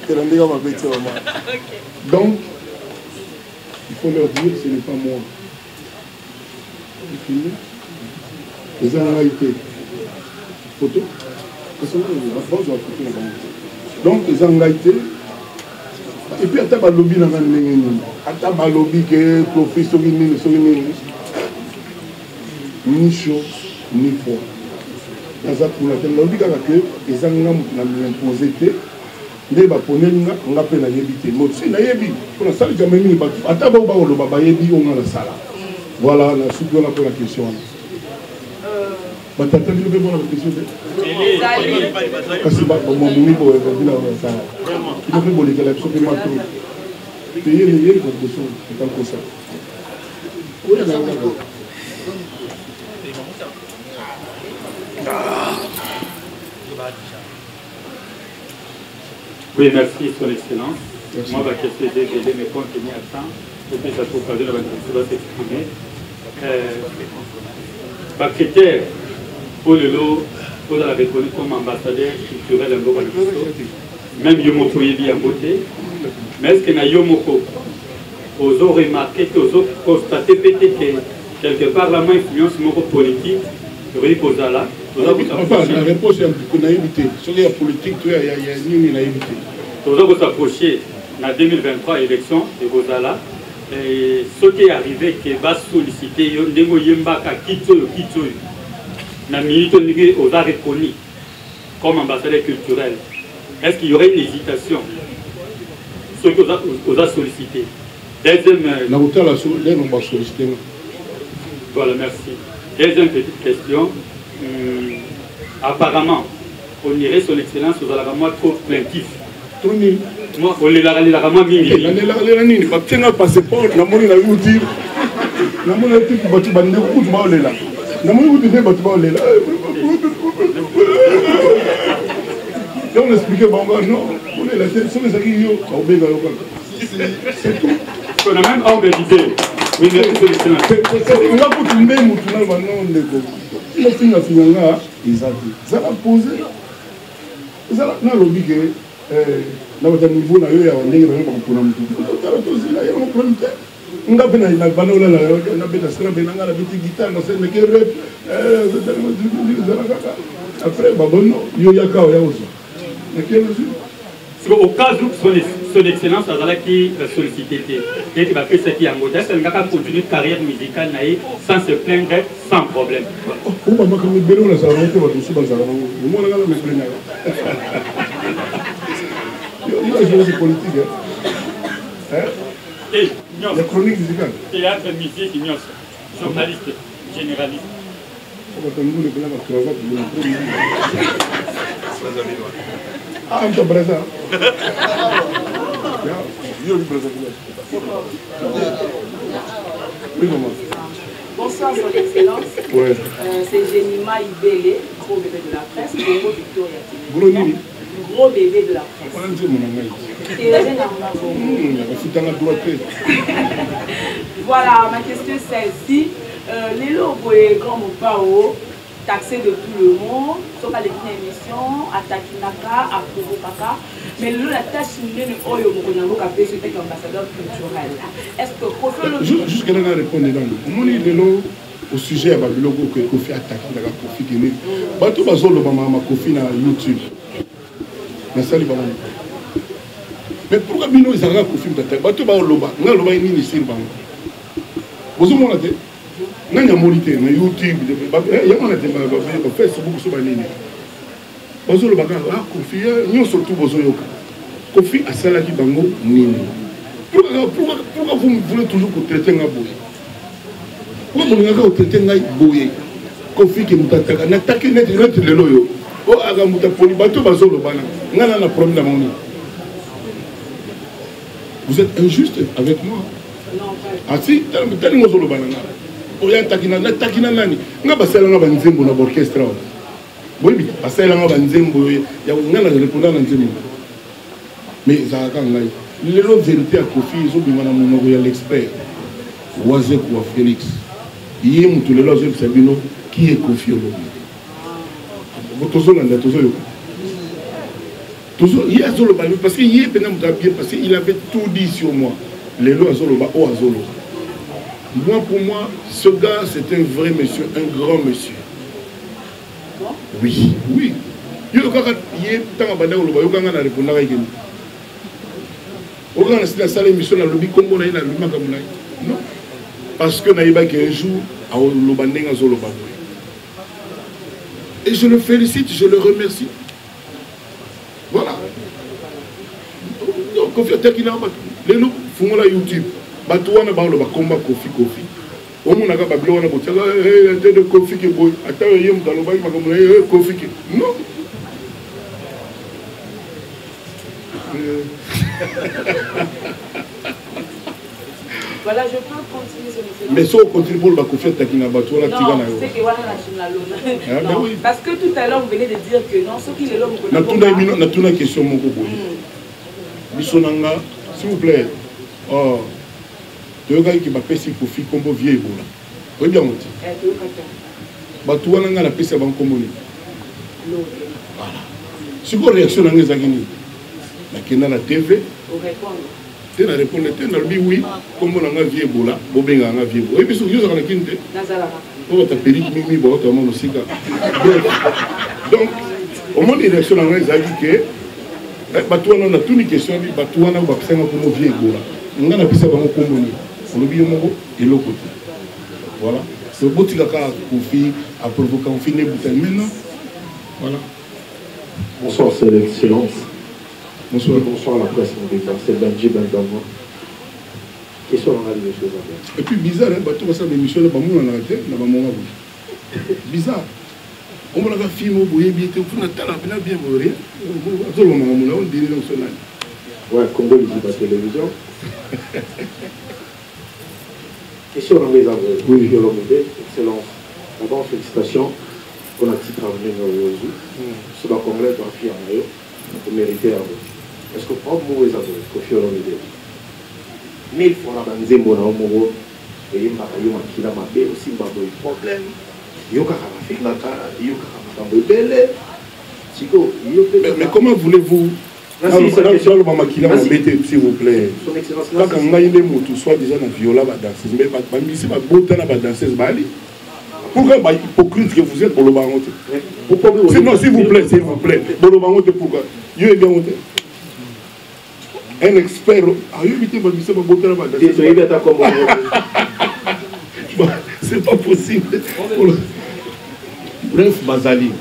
tela ndenge mabe te mama. Donc il faut leur dire, ce n'est pas moi. Fini, eza ngai te. Photo bazwa photo na bango. Donc eza ngai te. Et puis ata balobi na nga ndenge nini, ata balobi ke Kofi soki nini soki nini, ni chaud ni froid, naza kuna te. Nalobi kaka ke eza nga moto na miimpose te, nde baponeli nga. Nga mpe nayebi te mosi, nayebi mpo nasali jamai mingi. Bato ata bao bakoloba, bayebi oyo nga nasala. Voilà, na suki wana mpona question wana. Batata bino mpe mpona baquestion te, kasi bamamumi boye babina basala bino mpe bolekela biso mpe mato peyele ye baquestion etakosa oyo na kaka. Oui, merci, Son Excellence. Merci. Moi, ma question est désolée, mais compte tenu à temps, et puis ça trouve occasion de s'exprimer. Par critère, pour le lot, pour la reconnu comme ambassadeur culturel ya mboka na biso, même yo moko oyebi yango te, mais est ce que na yo moko ozo remarquer te, ozo constater pe te que quelque part la mwa influence moko politique ekoki kozala? Toza na réponse ya nayebi te soki ya politique to ya nini, nayebi te. Toza kos'approcher na 2023, élection ekozala. Soki arrivé ke basollicite yo ndenge oyembaka kiti oyo, kiti oyo na minute oyo, ndenge oza reconnu comme ambassadeur culturel, est-ce qu'il y aurait une hésitation soki oza sollicité? Deuxième Na kotala so lelo basollicite nga. Voilà, merci. Deuxième petite question. Apparemment, on dirait, Son Excellence, ozalaka mwa trop plaintif. To nini? Mwa olelaka lelaka mwa mingi. Nalelaka lela nini? Batie passeport, namoni na yuti, namoni te bato bandeko kutu baolela, namoni kutu nde bato baolela. Donc expliqué bango, non, olela te. Soki ezalaki yo, bakobenga yo kaka, c'est tout. On a même ordre d'idée. Oui, merci, Son Excellence. Nga kutu nde mutu naloba non, ndeko, ofingafinga nga eza te. Zala pose, ezala nalobi ke na bato ya niveau na yo ya ndenge bango bakopona motu, totala, tozela yango, problème te. Nga mpe na banda olala, nabeta sera mpe nanga, nabeti guitare, nasemeke rep, ezala kaka. Après babono yo yaka oya ozwa nakei. Siko au cas où Son Excellence azalaki sollicité te, ete bapesaki yango te, alingaka continuer carrière musicale na ye sans se plaindre, sans problème? Oba makambo ebele oyo nazala nango te, bato mosusu bazala nango. Omonaka na meplaignaka yo journaliste politique ya chronique musicale. Théâtre, musique, nyonso, journaliste généraliste. Bato ngulu mpena bacravate. Ah, mta Braza. Yo ni Braza. Oui, maman. Bonsoir, Son Excellence. Ouais. C'est Jenima Ibele, gros bébé de la presse, Congo Victoria TV. Gros nini? Gros bébé de la presse. Wana nzembo na ngai. Bafutanga droit te. Voilà, ma question est celle-ci. Lelo boye, grand mopao, taxé de tout le monde, soki aleki na émission, atakinaka, aprovokaka, mais lelo la tâche monene oyo mokonzi ya mboka apesi otaki ambassadeur culturel, est ce que Kofi Jusque là na répondre nano. Omoni lelo au sujet ya babiloko oyo Kofi atakinaka, Kofi kene, bato bazoloba mama Kofi na YouTube, nasali bango. Mais pourquoi bino ezalaka Kofi moto ataki? Bato baoloba, ngai alobaki nini sur bango? Bozomona te, nani amoni te na YouTube yango wana te, bafacebook so banini, bazoloba kaka ah, Kofi nyonso tu bozoyoka. Kofi asalaki bango nini? Pourquoi vous voulez toujours kotraite nga boye? Pourquoi bolingaka kotraite ngai boye? Kofi ke moto ataka, nataki neti neti lelo oyo o aka moto aponi. Bato bazolobana, ngai na problème na bango nini? Vous êtes injuste avec moi. Asi ah, talingo ozoloba na nga oya takina natakina nani? Nga basalelanga banzembo na baorchestre awa, boyebi basalelanga banzembo ya nga na reponda na nzembo, mais ezalaka ngai. Lelo vérité ya Kofi ezobima na monoko ya l'expert Wazekwa Félix. Ye moto lelo azoyebisa bino qui est Kofi Olomide. Tozolanda, tozoyoka, ye azoloba parce que ye mpenza moto abien, parce que il avait tout dit sur moi. Lelo azoloba oyo azoloba. Moi, pour moi, ce gars, c'est un vrai monsieur, un grand monsieur. Oui, oui. Yo kaka ye ntango abanda koloba, yokanga na répondaka ekende okanga na sili asala émission, nalobi nkombo na ye, nalobi makambo na ye. Non, parce que nayebaki un jour akoloba ndenge azoloba boye. Et je le félicite, je le remercie. Voilà. Donc Kofi ataki na bato. Lelo fungola YouTube, bato wana baoloba komba Kofi, Kofi. Omonaka babilo wana botiaka te de Kofi ke boye, ata ye moto alobaki makambo na ye Kofi ke non. Voilà, je peux continuer ce message. Mais si on continue pour le Kofi ataki na bato wana, tika na yo. C'est que wana na lona. Non, oui. Parce que tout à l'heure vous venez de dire que non, ce qui est l'homme. Natuna bino, natuna question moko boye. Biso nanga, s'il vous plaît. Oh. Toyokaki ke bapesi Kofi kombo Vieux Ebola. Oyebi yango te? Bato wana ngai napesi ya bankombo nini? Voilà. Sikoyo réaction na ngai ezalaki nini? Nakenda na TV te, na répondre te, nalobi oui, kombo na ngai Vieux Ebola, bobengaka ngai Vieux Ebola. Oyebi soki ozalaka na kini te, po bata perike mingi baota mwa mosika. Donc omoni réaction na ngai ezalaki ke bato wana, natuni question bi bato wana bapesanga kombo Vieux Ebola, ngai napesa bango kombo nini? Olobi yo moko eloko te. Voilà, donc botika kaka Kofi aprovoka, Kofi nde butani maintenant. Voilà. Bonsoir, c'est l'excellence. Bonsoir. Bonsoir la presse, mon départ. C'est Benji Bendamo. Question en les choses. Et puis bizarre, hein, bato basala émission na bamonanaka te na bamonga boye. Bizarre. Omonaka film oyo boyebi ete ofuna tala mpena bien boye rien. Azoloba makambo na yo ndenge nyonso nani. Ouais, Congo Liziba Télévision. Question en anglais, oui. Excellence. D'abord, félicitations pour la titre à venir aujourd'hui. Ce Congolais doit fier en eux, pour mériter yango. Est-ce que problème moko eza boye, Kofi Olomide? Mille fois na banzembo na yo moko eyembaka yo makila mabe, osimba boye problème, yo kaka bafingaka yo kaka makambo ebele. Sikoyo yo mpe Mais comment voulez-vous naloba makila mabe te, s'il vous plaît? Son Excellence, kaka ngai nde motu soit déjà na viola badanseuse, mais bamisi babota na badanseuse bali. Pourquoi ba hypocrite que vous êtes, boloba yango te? Non, s'il vous plaît, s'il vous plaît, boloba yango te. Pourquoi yo yebi yango te? Un expert ayebi te bamisi babota na badanseuse, toyebi ata kombo. C'est pas possible. Bref, bazali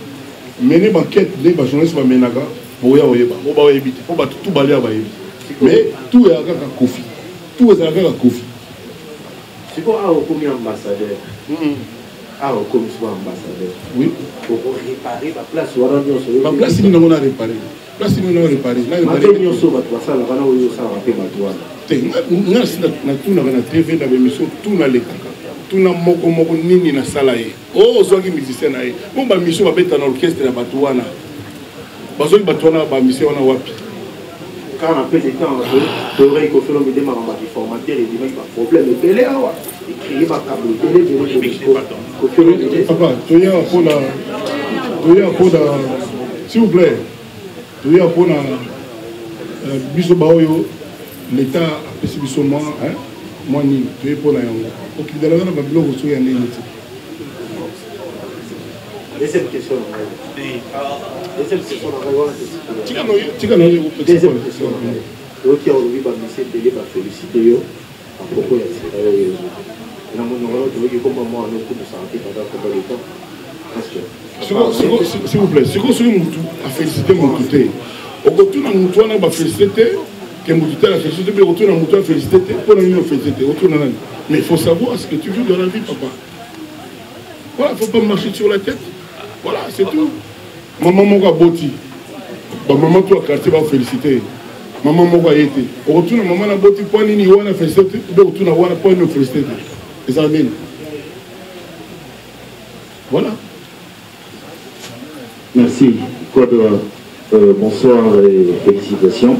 mene bankete nde bajournaliste bamenaka boya oyeba po baoyebi te, po bato tu balia bayebi, mais tout ezala kaka Kofi, tout ezala kaka Kofi. Sikoyo awa okomi ambassadeur, awa okomi sikoyo ambassadeur, oui, okorépare baplace wana nyonso? Baplace nini nango na réparé? Place nini nango réparé? Mabe nyonso bato basalaka na oyo osalaka mpe bato wana. Te, nga si natunaka na TV, na baémission, tu nalekaka, tuna moko moko nini nasala ye. O ozwaki musicien na ye mo bamission babeta na orchestre ya bato wana, bazwaki bato wana bamission wana wapi? Kaka na peu de temps toyokai Kofi Olomide, makambo ya formateur ebimaki, baproblème ebele awa, ecréé makambo ebele ebele. Kofi Olomide, papa, toya mpona, toya mpona, s'il vous plaît, toya mpona biso baoyo l'État apesi biso mwa mwa nini, toye mpona yango. Okidalaka na babiloko soki ya ndenge te. Deuxième question na ngai, deuxième question na ngai wana. Tika na yo. Deuxième question na ngai, oyoki ya olobi bamisi ebele bafélicité yo à propos ya sika yo oyo na monoko wana, toyoki komba mwana okumisaka te pendant combien de temps? Est-ce que S'il vous plaît, sikoyo soki motu afélicité motu te, okotuna motu wana bafélicité te ke motu te afélicité te, mpe okotuna motu afélicité te mpo na nini ofélicité te, otuna nani? Mais il faut savoir ce que tu veux dans la vie, papa. Voilà, faut pas marcher sur la tête. Voilà, c'est tout. Maman moko aboti, bamama to ya quartier bafélicité. Mama moko aye te. Okotuna mama na boti mpo nini wana félicité te, mpe okotuna wana mpo nini ofélicité te. Ezala nini? Voilà. Merci. Quadra, bonsoir et félicitations.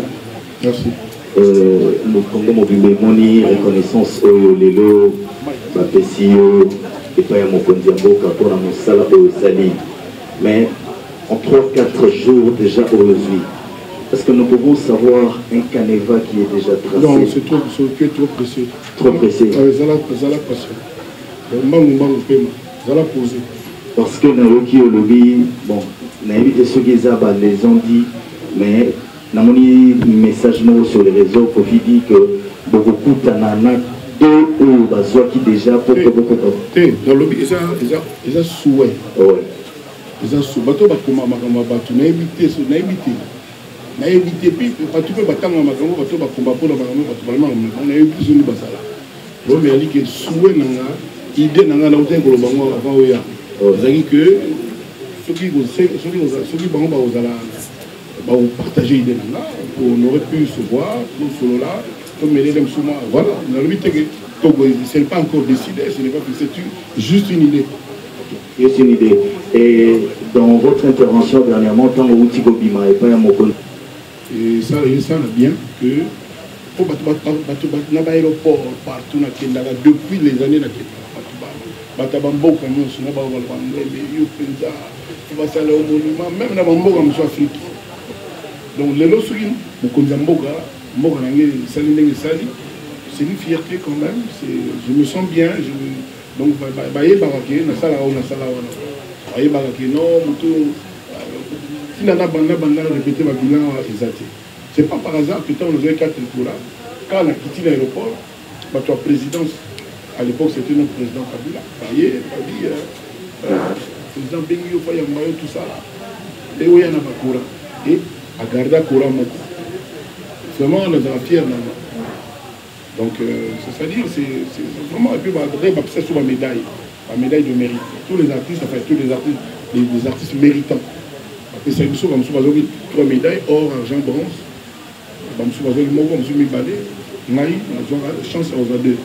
Merci. Congo mobimba emoni reconnaissance oyo lelo bapesi yo epai ya mokonzi ya mboka mpona mosala oyo osali, mais en 3 4 jours déjà oyo ozwi, est-ce que nous pouvons savoir un canevas qui est déjà tracé? Non, c'est trop, c'est trop pressé. Trop pressé. Ah, zala, zala patient. Mbangu mbangu pema. Zala posé. Parce que nayoki olobi, bon, nayebi te soki eza ba les ont dit, mais namoni message moko sur les réseaux, Kofi dit que bokokutana na deux oyo bazwaki déjà pour que bokota. Te, nalobi eza eza eza souhait. Ouais. Eza souhait. Bato bakoma makambo ya bato, nayebi te, nayebi te. Nayebi te, puis bato mpe batanga makambo, bato bakoma mpona makambo, bato balama makambo, nayebi te soki bazala. Bon, mais ali ke souhait na nga, idée na nga, nautaki koloba ngo avant oya. Ezalaki que soki soki soki bango bakozala bakopartage idée na nga, on aurait pu se voir, tosolola, tomelele mosusu mwa. Voilà, nalobi te ke ce n'est pas encore décidé, ce n'est pas fixé, juste une idée. Juste une idée. Et dans votre intervention dernièrement, ntango outi kobima epai ya mokonzi, Et ça, ça bien que po bato bato na baéroport partout nakendaka depuis les années, nakendaka, bato bato ya bamboka nyonso na baloba anglais, mais yo mpenza basala yo monument même na bamboka mosusu Afrique. Donc lelo soki mokonzi ya mboka mboka na ngai esali ndenge esali, c'est une fierté quand même, je me sens bien. Je, donc bayebaka ke nasalaka oyo nasala wana, bayebaka ke non, moto ntina na banda banda répété babilan eza te. C'est pas par hasard que ntango nazwaki 4 kora, kaka nakiti na aéroport, bato ya présidence, à l'époque c'était notre président Kabila, baye babi président bengi yo fa yamba yo, tout ça là, e oya na bakora e agarda kora moko. Vraiment nazala fier na nga. Donc c'est-à-dire c'est vraiment, et puis bapesa so bamédaille, bamédaille de mérite, tous les artistes, enfin tous les artistes, les artistes méritants, bapesaki biso. Bamosusu bazwaki trois médailles, or, argent, bronze, bamosusu bazwaki moko, bamosusu mibale. Ngai nazwaka chance ya kozwa deux,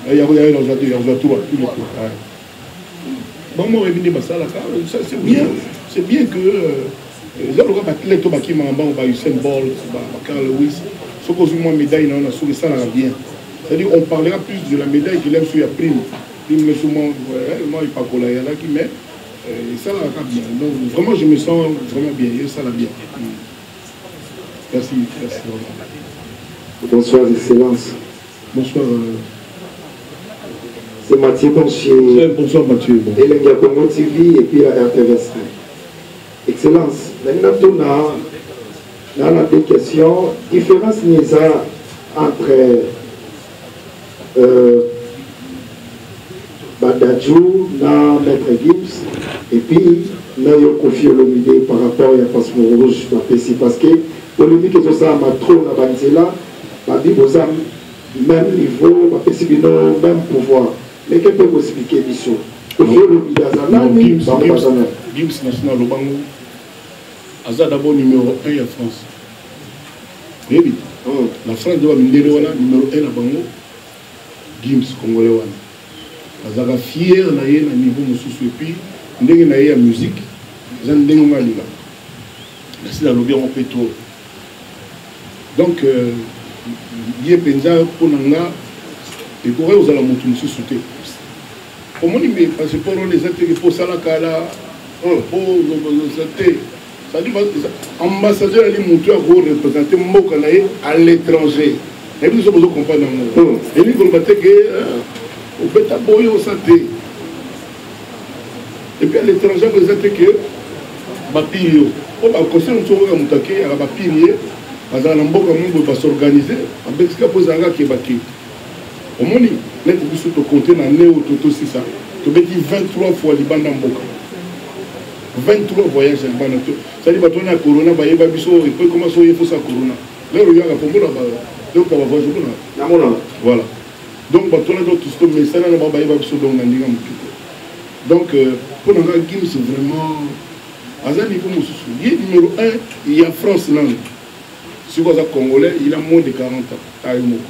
ya nazwa deux, ya kozwa trois, tous les trois. Bango oyebi nde basalaka. C'est bien, c'est bien que eza lokola baathlète oyo bakimaka mbango, ba Usain Bolt, ba Carl Lewis. Soki ozwi mwa médaille na yo na soki esalaka bien, c'est-à-dire on parlera plus de la médaille que lem so ya prime prime leso mwa epakola eyalaki, mais esalaka bien. Donc vraiment je me sens vraiment bien, esala bien. Merci, merci. Bonsoir, Excellence. Bonsoir. C'est Mathieu Conchier. Bonsoir Mathieu. Bon. Elengi Congo TV et puis la RTVS. Excellence, maintenant on a deux questions. Différence nini entre ba Dadju na Maître Gims et puis na yo Koffi Olomide par rapport à passeport rouge bapesi, parce que polémique ezosalama trop na banzela, babi boza même niveau, bapesi bino même pouvoir, mais ke mpe koexpliquer biso Koffi Olomide aza nani, bango baza nani? Gims national lobango aza d'abord numéro 1 ya France. Oyebi na France nde bamindele wana, numéro 1 na bango Gims congolais wana, azalaka fier na ye na niveau mosusu. Et puis ndenge na ye ya musique eza ndenge ngo alingaka, nasi nalobi yango mpe trop. Donc ye mpenza mpo na nga ekoki kozala motu mosusu te. Omoni, me passeport wana eza teke mpo osala kala mpo te, c'est-à-dire ambassadeur ali motu akoreprésente mboka na ye à l'étranger. Nayebi biso bozocomprendre yango. Elingi koloba te ke obeta boye osa te. Et puis à l'étranger yango eza te ke bapire yo po baconseil mosusu okoka moto ake aka bapire ye, bazala na mboka mo boye, basorganize babekisika mpo ezalaka ke bake. Omoni neti biso tokonte na ne oyo totosisa, tobeti 23 fois libanda mboka, 23 voyage ya libanda. C'est-à-dire bato wana ya corona bayeba biso epo ekoma so oye fosa corona lero oyaka pomona yoka bavoyage omona. Namona. Voilà, donc bato wana donc tosi tomesana na bango, bayeba biso donc na ndenge ya motu. Donc mpo na nga Gims vraiment aza niveau mosusu, ye numéro 1 ya France nano. Sikoyo aza congolais, il a moins de 40 ans. Ayo moko.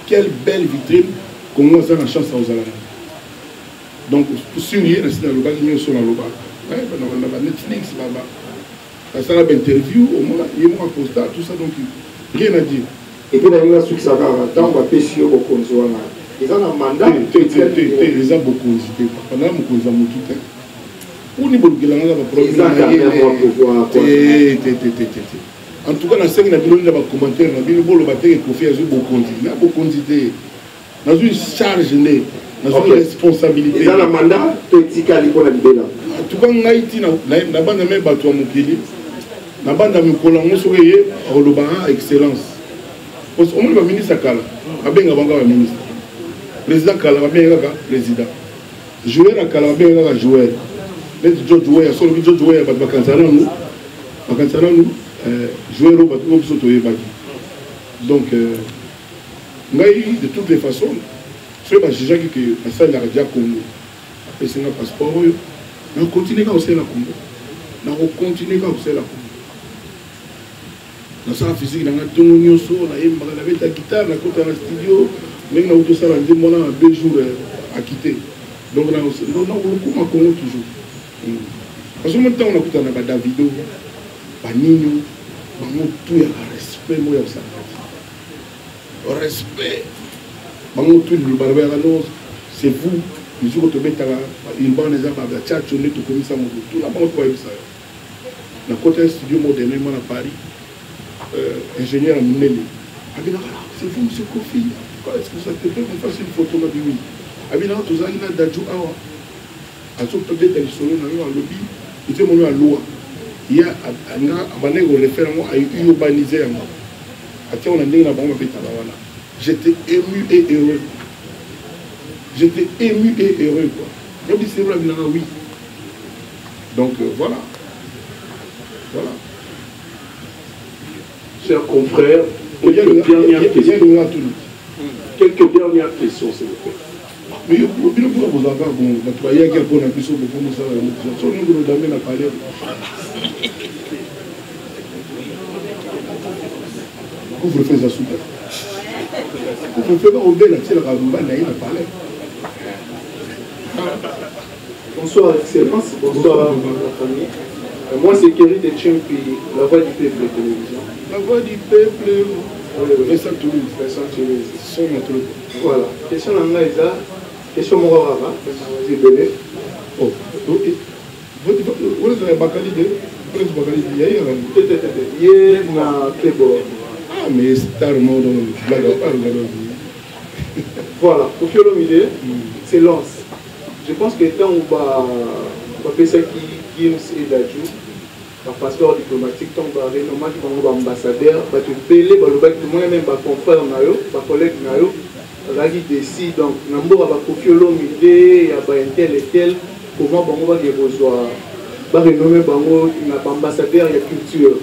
Quelle belle vitrine Congo aza na chance akozala na. Donc sur ye nasi nalobaki nyonso naloba. Na ba Netflix ba ba asala ba interview omona ye moko aposta tout ça donc rien à dire. Et puis nalingi nasukisa kaka ntango bapesi yo bokonzi wana eza na mandat te te te te eza bokonzi te papa na mokonzi ya motu te poni bolukela nga ba problème te te te te te en tout cas nasengi na bino na bacommentaire na bino boloba te ke Koffi azwi bokonzi na bokonzi te nazwi charge nde nazwi responsabilité eza na mandat to etikali mpo na libela. En tout cas ngai ti nabanda me bato ya mokili nabanda mikolo yango soki eye akoloba ah excellence omoni baministre ya kala babenga bango baministre président kala babenga kaka président joueur ya kala babenga kaka joueur neti George Weah soki olobi George Weah bato bakanisa nanu bakanisa nanu joueur oyo bato oyo biso toyebaki donc ngai de toutes les façons soki bajugeaki ke nasalelaka dia Congo apesi nga passeport oyo nakocontinue kaka kosalela Congo nakocontinue kaka kosalela Congo nasala physique na nga ntongo nyonso nayembaka nabeta guitare nakota na studio ndenge nauti osala nzembo wana na 2 jours akite donc nakolokuma Congo toujours parce que mo ntango nakutana na badavido banino bango tu ya respect moko ya kosala te respect bango tu liloba na bayaka no c'est vous musique oyo tobetaka urban eza bachacho nde tokomisa moto tuna bango to bayebisa yo nakota ya studio moko dernièrement na Paris ingénieur ya monene abinaka c'est vous monsieur Koffi, est-ce que vous acceptez qu'on fasse une photo? Nabi oui. Abinaka tozalaki na Dadju awa azobeta lisolo na yo alobi nzembo ya loi ye anga abandaki korefaire yango aurbanise yango atiango na ndenge na bango babetaka wana. J'étais ému et heureux, j'étais ému et heureux quoi. Yobi c'est vrai abinaka oui. Donc voilà. Voilà. Chers confrères, quelques dernières questions. Quelques dernières questions, s'il vous plaît. Mais bino mpona bozalaka bon bato bayaki mpona biso bokomosala yango so ningolodame na palais. Couvre-feu eza suka couvre-feu bakobela tielaka mobali na ye na palais. Bonsoir Excellence, bonsoir la famille. Moi c'est Kerry de Tchimpi, la voix du peuple télévision. La voix du peuple, oui, oui. Vincent Toulouse. Vincent Toulouse. Son notre. Voilà. Question na ngai eza, question moko kaka, ebele. Oh, vous avez Bakali de Prince Bakali de Yaye Te te te te, ye na Clébor. Ah mais star mode, blague à part, Voilà, Koffi Olomide, excellence. Je pense que ntango bapesaki Gims et Dadju bapasseport diplomatique, ntango barenomaki bango baambassadeur, bato ebele balobaki, tomoni même baconfrère na yo, bacollègue na yo bazalaki desi. Donc na mboka baKoffi Olomide ya baintel etel, comment bango bake kozwa barenome bango na baambassadeur ya culture?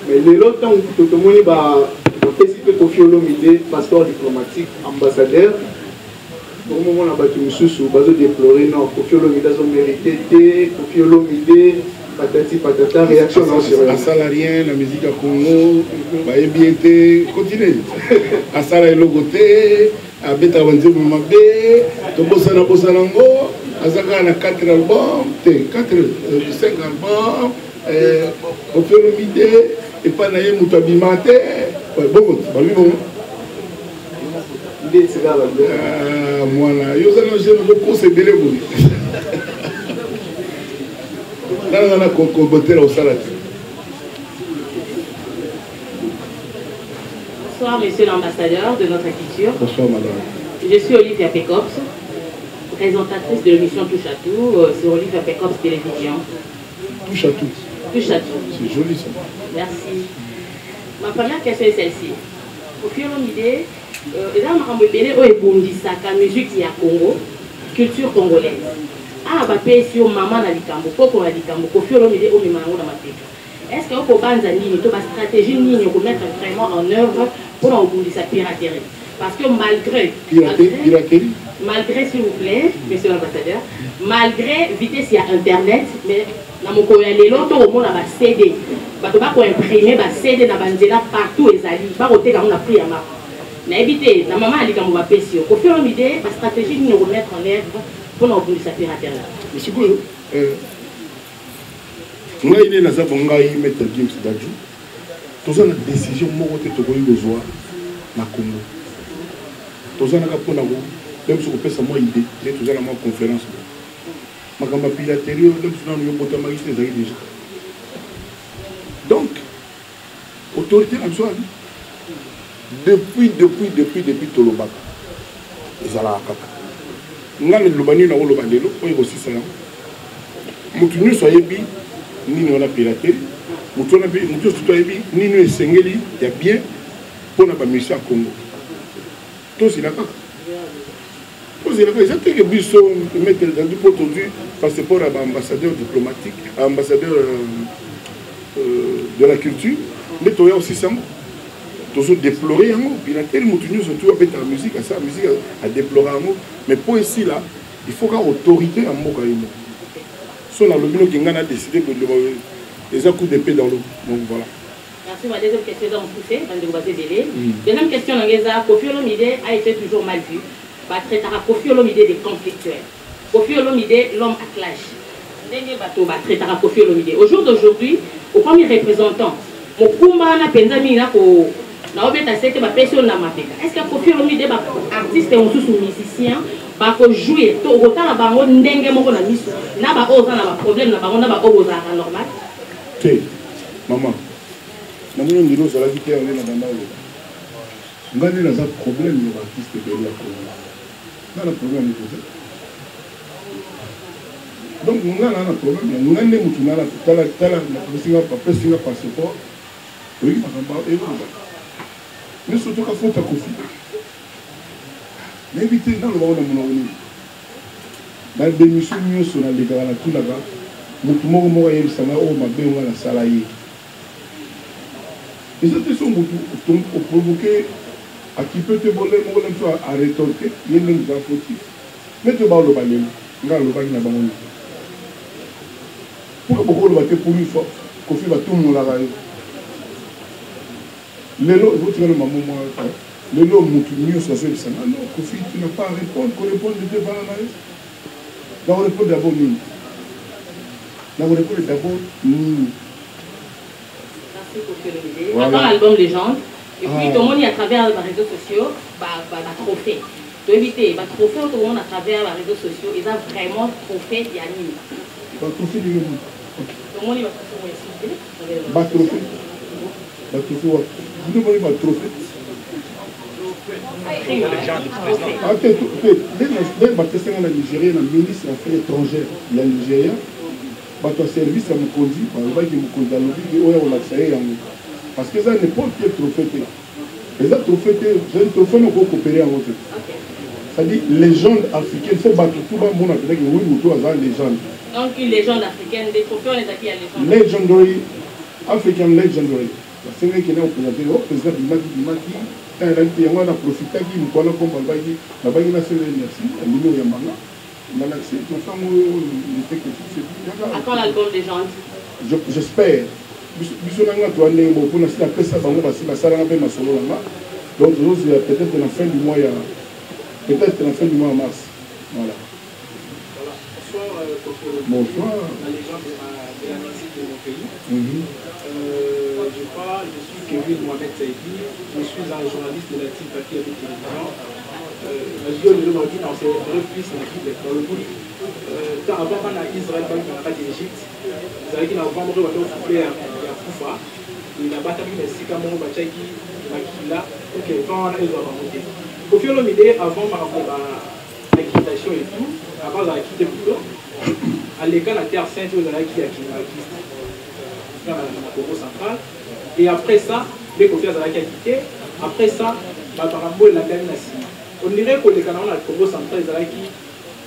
Mais lelo ntango tomoni bapesi mpe Koffi Olomide passeport diplomatique ambassadeur, tokomomona bato mosusu bazodéplore non, Koffi Olomide azomérite te, Koffi Olomide patati patata. Réaction na sur asala rien na musique ya Congo, bayebi ye te, continue asala eloko te, abetaka banzembo mabe, tobosana bosana yango, aza kaka na 4 album te, 4 5 album. Koffi Olomide epai na ye moto abima te bongo balobi bongo mwana yo oza na jeune ozokosa ebele boye nanga na kobotela osala te. Bonsoir, monsieur l'ambassadeur de notre culture. Bonsoir, madame. Je suis Olivia Pecops, présentatrice de l'émission Touche à tout sur Olivia Pecops Télévision. Touche à tout. Touche à tout. C'est joli ça. Merci. Ma première question est celle-ci. Koffi Olomide, eza makambo ebele oyo ebundisaka musique ya Congo, culture congolaise. Awa bapesi yo mama na likambo, koko na likambo, Koffi Olomide omema yango na mapeka. Est-ce que okobanza nini to bastratégie nini okomettre vraiment en œuvre mpona kobundisa piraterie? Parce que malgré piraterie, malgré s'il vous plaît, monsieur l'ambassadeur, malgré vitesse ya internet, mais na mokolo ya lelo tokomona ba CD, bato bakoimprime ba CD na banzela partout, ezali bakoteka yango na prix ya mapa. Nayebi te na mama ya likambo bapesi yo, Koffi Olomide, bastratégie nini okomettre en œuvre mpona kobundisa piraterie? Sikoyo ngai nde naza bo, ngai Maître Gims Dadju, toza na décision moko te tokoki kozwa na Congo. Toza naka mpona ko biso kopesa mwa idée nde toza na mwa conférence. Bo makambo ya piraterie oyo nde biso nano yobotamaki te, ezalaki déjà. Donc autorité na biso ali depuis tolobaka, ezalaka kaka. Ngai naloba nini? Nakoloba lelo oyo ekosisa yango. Motu nyonso ayebi nini wana piraterie. Motu wana mpe, motu nyonso to ayebi nini oyo esengeli ya bien mpona bamusicien ya Congo. Tozela kaka, tozela kaka. Eza teke biso Maître Dadju mpo tozwi passeport ya baambassadeur diplomatique, ambassadeur de la culture, nde toya osisa yango. Tozodéplore yango, piraterie. Motu nyonso tu abetaka musique, asala musique, adéplore yango. Mais mpo esila, il faut kaka autorité ya mboka ye moko. So nalobi noki ngai na décide, eza coup d'épée dans l'eau. Donc voilà. Merci. Ma deuxième question eza mokuse, bandeko baza ebele. Deuxième question na ngai eza: Koffi Olomide a été toujours mal vu. Batraitaka Koffi Olomide de conflictuel, Koffi Olomide l'homme à clash. Ndenge bato batraitaka Koffi Olomide au jour d'aujourd'hui, okomi représentant, mokumba wana mpenza mingi na ko naobeta sete bapesi oyo na mapeka. Est ce que Koffi Olomide, baartiste mosusu musicien bakojouir to okotala bango ndenge moko na miso na baoyo oza na baproblème na bango na baoyo bozalaka normal? Te mama, namoni ndilo ozalaki te. Yango nde na banda oloba, ngai nde naza problème ya baartiste ebele ya Congo. Nga na problème ya moto te. Donc nga na problème ya ngai nde motu nana. Tala, tala, bapesinga passeport, oyoki makambo ekoloba nyonso toka fota Koffi. Nayebi te naloba ngo na monoko nini. Na démission nyonso nalekaka, natunaka motu moko moko, ayebisanga oyo mabe nga nasala ye. Eza te so motu oprovoke akipe te, bole moko na biso arétorque ye nde moto afautif. Me to baoloba lelo, nga alobaki na bango nini? Pourquoi bokoloba te? Pour une fois, Koffi batumolaka yo lelo, ekotikala mamo mwa lelo. Motu nyonso azoyebisanga: non, Koffi, tu n'as pas à répondre, korépondre te, vana na yo. Nakorépondre d'abord nini? Nakorépondre d'abord nini? Merci Koffi Olomide. Voilà. Attends l'album Légende. Et puis tout le monde à travers les réseaux sociaux, bah, trophée. Toyebi te, batrophée oyo tomona à travers baréseaux sociaux eza vraiment trophée ya nini? Batrophée ndenge nini? Tomoni batrophée oyo esili. Batrophée, batrophée wapi? Bino moni batrophée? Ah, te te, nde bapesenga na Nigéria, na ministre affaires étrangères ya Nigéria. Bato ya service ya mokonzi balobaki, mokonzi alobi oyo akolakisa ye yango, parce que eza n'importe quel trophée te. Eza trophée te, eza trophée noko okopere yango te. C'est-à-dire légende africaine, faut bato tu bamona peut-être oui, moto aza légende. Donc une légende africaine, des trophées wana ezalaki ya légende? Legendary, African legendary. Basengaki na koprésente o président. Bimaki, bimaki ntango elaki te. Yango wana profitaki mokolo kombo alobaki, nabaki nasala ye merci, andimi oyambanga, nalakisi trophée yango oyo n'était que fixe. Attends l'album Légende. J'espère. Biso na nga toa ndenge moko mpona si napesa bango, basi basalanga mpe masolo na nga. Donc tozozela peut-être na fin du mois ya, peut-être na fin du mois ya mars. Voilà. Voilà. Bonsoir, Koffi Olomide. Bonsoir. La légende de la musique de mon pays. Je crois, je suis Kevin Mohamed Saïdi, je suis un journaliste de la team Papier avec Télévision. Nazwi lelo balobi na célébrer plus na Bible, balobi ntango avant bana Israel babima na kati ya Égypte, ezalaki na vent moko bando souffle ya kufa, nabataki na esika moko, batiaki makila ok vent wana ezwa bango te. Koffi Olomide, avant makambo ba accréditation et tout, avant azalaki te, plutôt aleka na Terre Sainte oyo ezalaki ya kimbanguiste na Congo central. Et après ça nde Koffi azalaki akite. Après ça, makambo elandami na nsima, on dirait koleka nango na Congo central ezalaki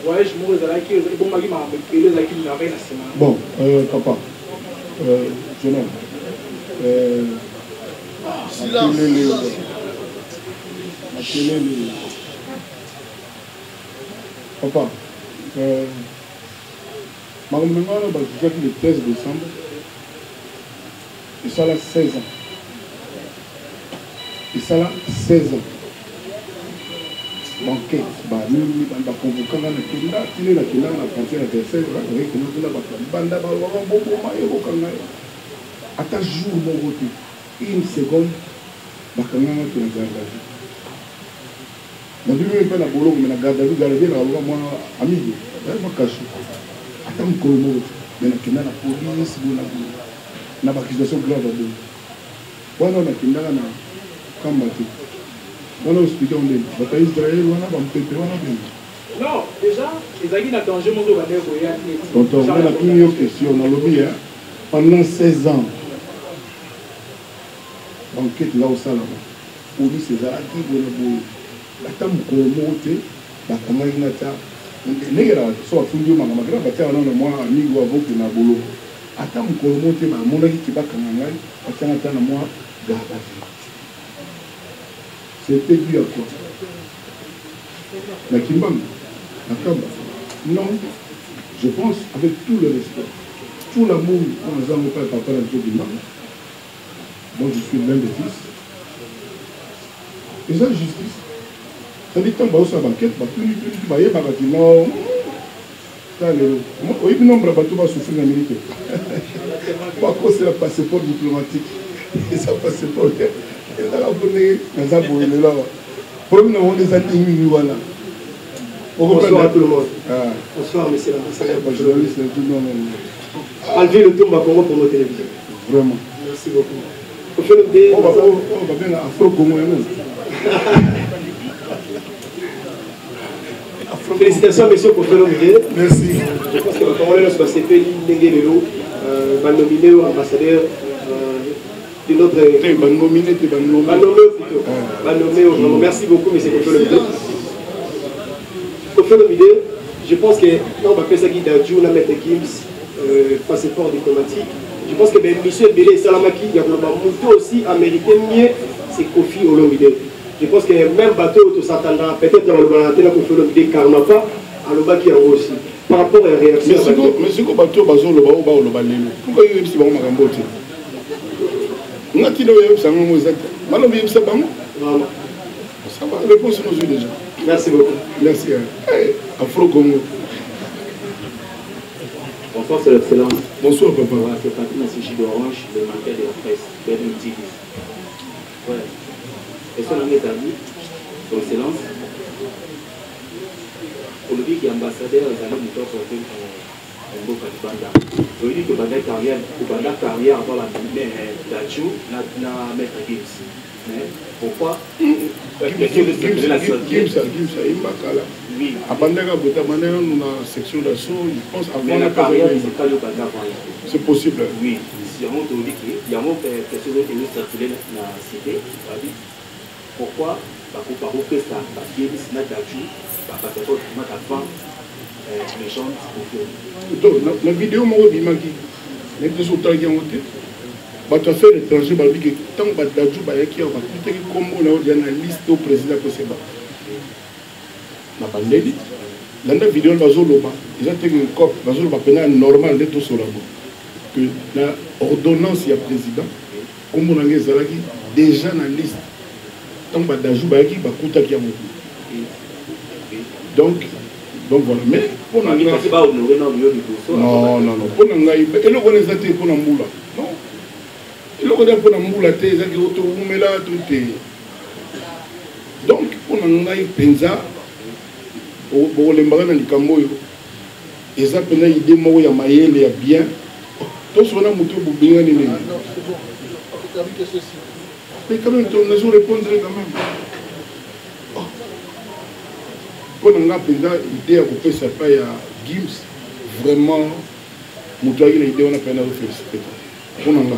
voyage moko ezalaki ebombaki makambo ebele, ezalaki merveille na nsima. Bon, papa, jeune homme, Silence. Makelele. Papa, euh, makambo na ngai wana bazuzaki le 13 décembre esala 16 ans esala 16 ans bankete banini baconvoka nga nakenda tine nakendaka na frontière ya versailles nakekenda kuna bato ya libanda balobaka boboma ye bokanga ye ata jour moko te une seconde bakanga nga te na garde à vue nabimi mpe na boloko me na garde à vue garde à vue nakaloka mwa amigo mwa kasho ata mokolo moko te me nakenda na police boye na boye na baccusation grave ya boye wana nakendaka na kamba te wana oexplike yango ndenge bato ya israel wana bampepe wana ndenge Non, déjà, ezalaki na danger moko ebandaki koya neti. Tonton, nga natuni yo question, nalobi hein, pendant 16 ans bankete eza kosalama, police ezalaki boye na boye, ata mokolo moko te bakangaki nga ata ndenge na so bafundi yo makambo akenda batiaka nano na mwa amigo avoke na boloko, ata mokolo moko te bamonaki ke bakanga ngai, batianga ata na mwa garde à vue. C'était dû à quoi? Na Kimbangu? Na Kamba? Non. Je pense avec tout le respect, tout l'amour oyo naza yango epai ya papa na biso Kimbangu, dont je suis l'un des fils, eza justice. C'est-à-dire ntango bazosala bankete batuni tuni ti bayebaka ti non ta lelo oyebi nombre ya bato basouffrir na minute bakosela passeport diplomatique eza passeport te ezaka mpo ndenge naza boye lelo awa problème na bango eza ndenge nini wana. Bonsoir à tout le monde. Ah. Bonsoir, monsieur l'ambassadeur. Ba journaliste, tout non, non, non. Alvin Lutumba, Congo Promo Télévision. Vraiment. Merci beaucoup. Koffi Olomide. Oh, bah, oh, oh, bah, bien, Afro Congo, yango. Félicitations, monsieur Koffi Olomide. Merci. Je pense que le Congolais basepeli ndenge lelo euh, banomine yo ambassadeur euh, de notre. Te banomine te banomine. Banomé plutôt. Ah. Banomé vraiment. Merci beaucoup, monsieur Koffi Olomide. Koffi Olomide, je pense que non bapesaki Dadju na Maître Gims euh, passeport diplomatique. Je pense que ben monsieur ebele esalamaki ya koloba moto aussi a mérité mieux, c'est Koffi Olomide. Je pense que même bato oyo tosatanda peut-être balobana te na Koffi Olomide Karmapa alobaki yango aussi par rapport ya réaction. Mais siko bato oyo bazoloba oyo baoloba lelo, pourquoi yo oyebisi bango makambo te? Nga ntina oyo oyebisa yango eza te malobi yebisa bango. Vraiment. Ça va, réponse nozwi déjà. Merci beaucoup. Merci. Hey, Afro Congo. Bonsoir, c'est l'excellence. Bonsoir, papa. Ouais, c'est Patrick Nassiji d'Orange, le manquet de la presse, Berlin TV. Ouais. Question na ngai ezali, son excellence, olobi ki ambassadeur ezali moto aporte mboka libanda. Oyebi ke obanda carrière, obanda carrière avant ba Dadju na, na Maître Gims. Mais pourquoi Gims Gims ayemba kala. Oui. Abandaka bote abandaka nanu na section d'assaut, je pense avant Mais la carrière musicale oyo obanda avant ye. C'est possible. Oui. Yango tolobi ke yango question ezo circuler na cité babi pourquoi bakopesa ba Gims na Dadju ba passeport mata avant légende Koffi Olomide. Donc na video moko ebimaki nayebi te soki otalaki yango te bato ya affaire étranger balobi ke ntango ba Dadju bayaki awa bakutaki nkombo na yo deja na liste oyo président apesi bango na bandeli landa video wana bazoloba eza te ke cop bazoloba mpena normal nde tosola bo que na ordonnance ya président nkombo na ngai ezalaki déjà na liste ntango badaju bayaki bakutaki yango donc donc voilà mais mpo na ngai non non non mpo na ngai eloko wana eza te mpo na mbula non eloko eza mpo na mbula te ezaki towumela to te donc mpo na ngai mpenza bokolembaka na likambo oyo eza mpenza idée moko ya mayele ya bien tosona moto bobengani ndenge mais quand même nazo répondre quand même mpo na ngai mpenza idée ya kopesa epai ya Gims vraiment moto ayaki na idée wana mpenza nazo félicité mpo na nga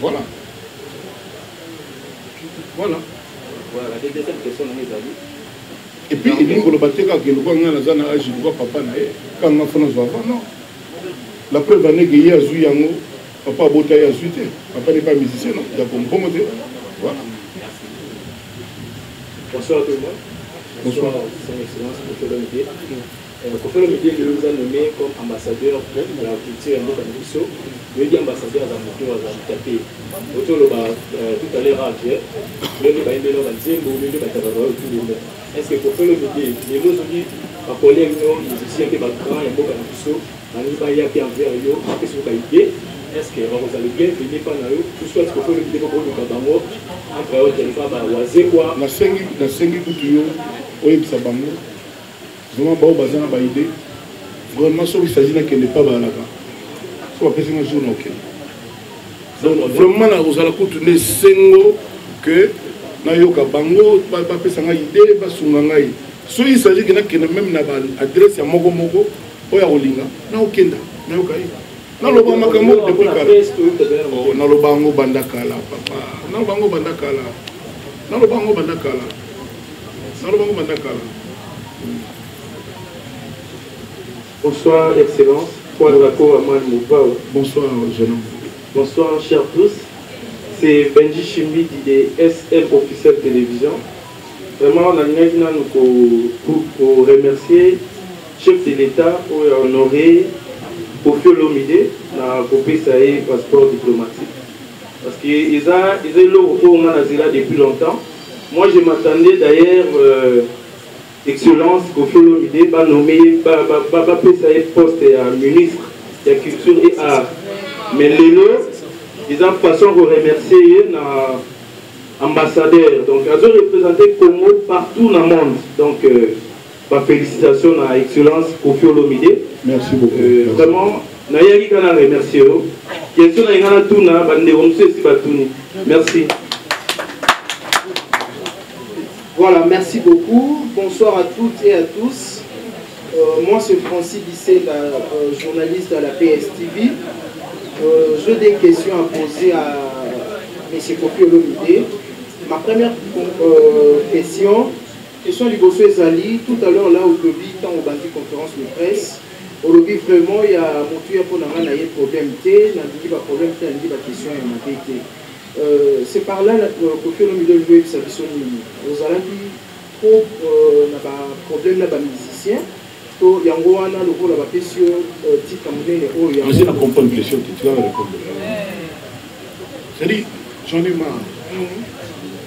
voilà voilà. Voilà, la deuxième question na ezali et puis elingi koloba te kaka lokola ngai naza na age lokola papa na ye kaka nga fo nazwa avant non la preuve aneke ye azwi yango papa abota ye azwi te papa n'est pas musicien non ya kombongo te voilà. Bonsoir tout le monde. Bonsoir, Son Excellence Koffi Olomide. Koffi Olomide lelo oza nommé comme ambassadeur de la culture ya mboka na biso. Oyebi ambassadeur aza moto aza moto te. Oti oloba tout à l'heure ake ndenge bayembeli ba nzembo ndenge batabaka oyo tout le monde. Est-ce que Koffi Olomide lelo soki ba collègue no musicien mpe ba grand ya mboka na biso balingi baya mpe envers yo bapesi yo ba idée, est-ce que bakozala bienvenu mpa na yo ou soit Koffi Olomide mpo koluka bango entre autres epa ba Wazekwa? Nasengi kutu yo oyebisa bango vraiment bao baza na ba idée vraiment. Soki s'agit nakende pa balaka so bapesi nga jour na okende. Donc vraiment nakozala kutu nde esengo que nayoka bango bapesa ngai idée, basunga ngai. Soki s'agit ke nakende même na baadresse ya moko moko oyo ya kolinga, naokenda nayoka ye. Naloba makambo depuis kala, naloba yango banda kala papa, naloba yango banda kala, naloba yango banda kala, naloba yango banda kala. Bonsoir, Excellence. Quadraco Aman Moubao. Bonsoir, jeune homme. Bonsoir, chers tous. C'est Benji Chimbi de SM Officiel Télévision. Vraiment, on a pour remercier chef de l'État pour honorer Koffi Olomide na kopesa ye passeport diplomatique. Parce que ils ont là depuis longtemps. Moi, je m'attendais d'ailleurs, Excellence Koffi Olomide ba nommé ba pesa ye poste ya ministre ya culture et art. Mais lelo eza façon ko remercier ye na ambassadeur. Donc azo représenter Congo partout dans le monde. Donc ba félicitations na Excellence Koffi Olomide. Merci beaucoup. Vraiment nayaki kaka na remercier yo. Question na nga natuna, bandeko mosusu esi batuni. Merci. Voilà, merci beaucoup. Bonsoir à toutes et à tous. Moi, c'est Francis Bisset, journaliste à la PSTV. J'ai des questions à poser à M. Koffi Olomide. Ma première question, question liboso ezali, tout à l'heure là au Tobi, tant au bandi conférence de presse, olobi vraiment il y a motu ya pona nga na ye problème te, nalingi ba problème te, nalingi ba question ya mabe te. C'est par là Koffi Olomide oyebisa biso nini? Ozalaki trop na ba problème na ba musicien to yango wana lokola bapesi yo titre monene oyo? Yango na comprendre question te, tu vas répondre. C'est-à-dire, j'en ai marre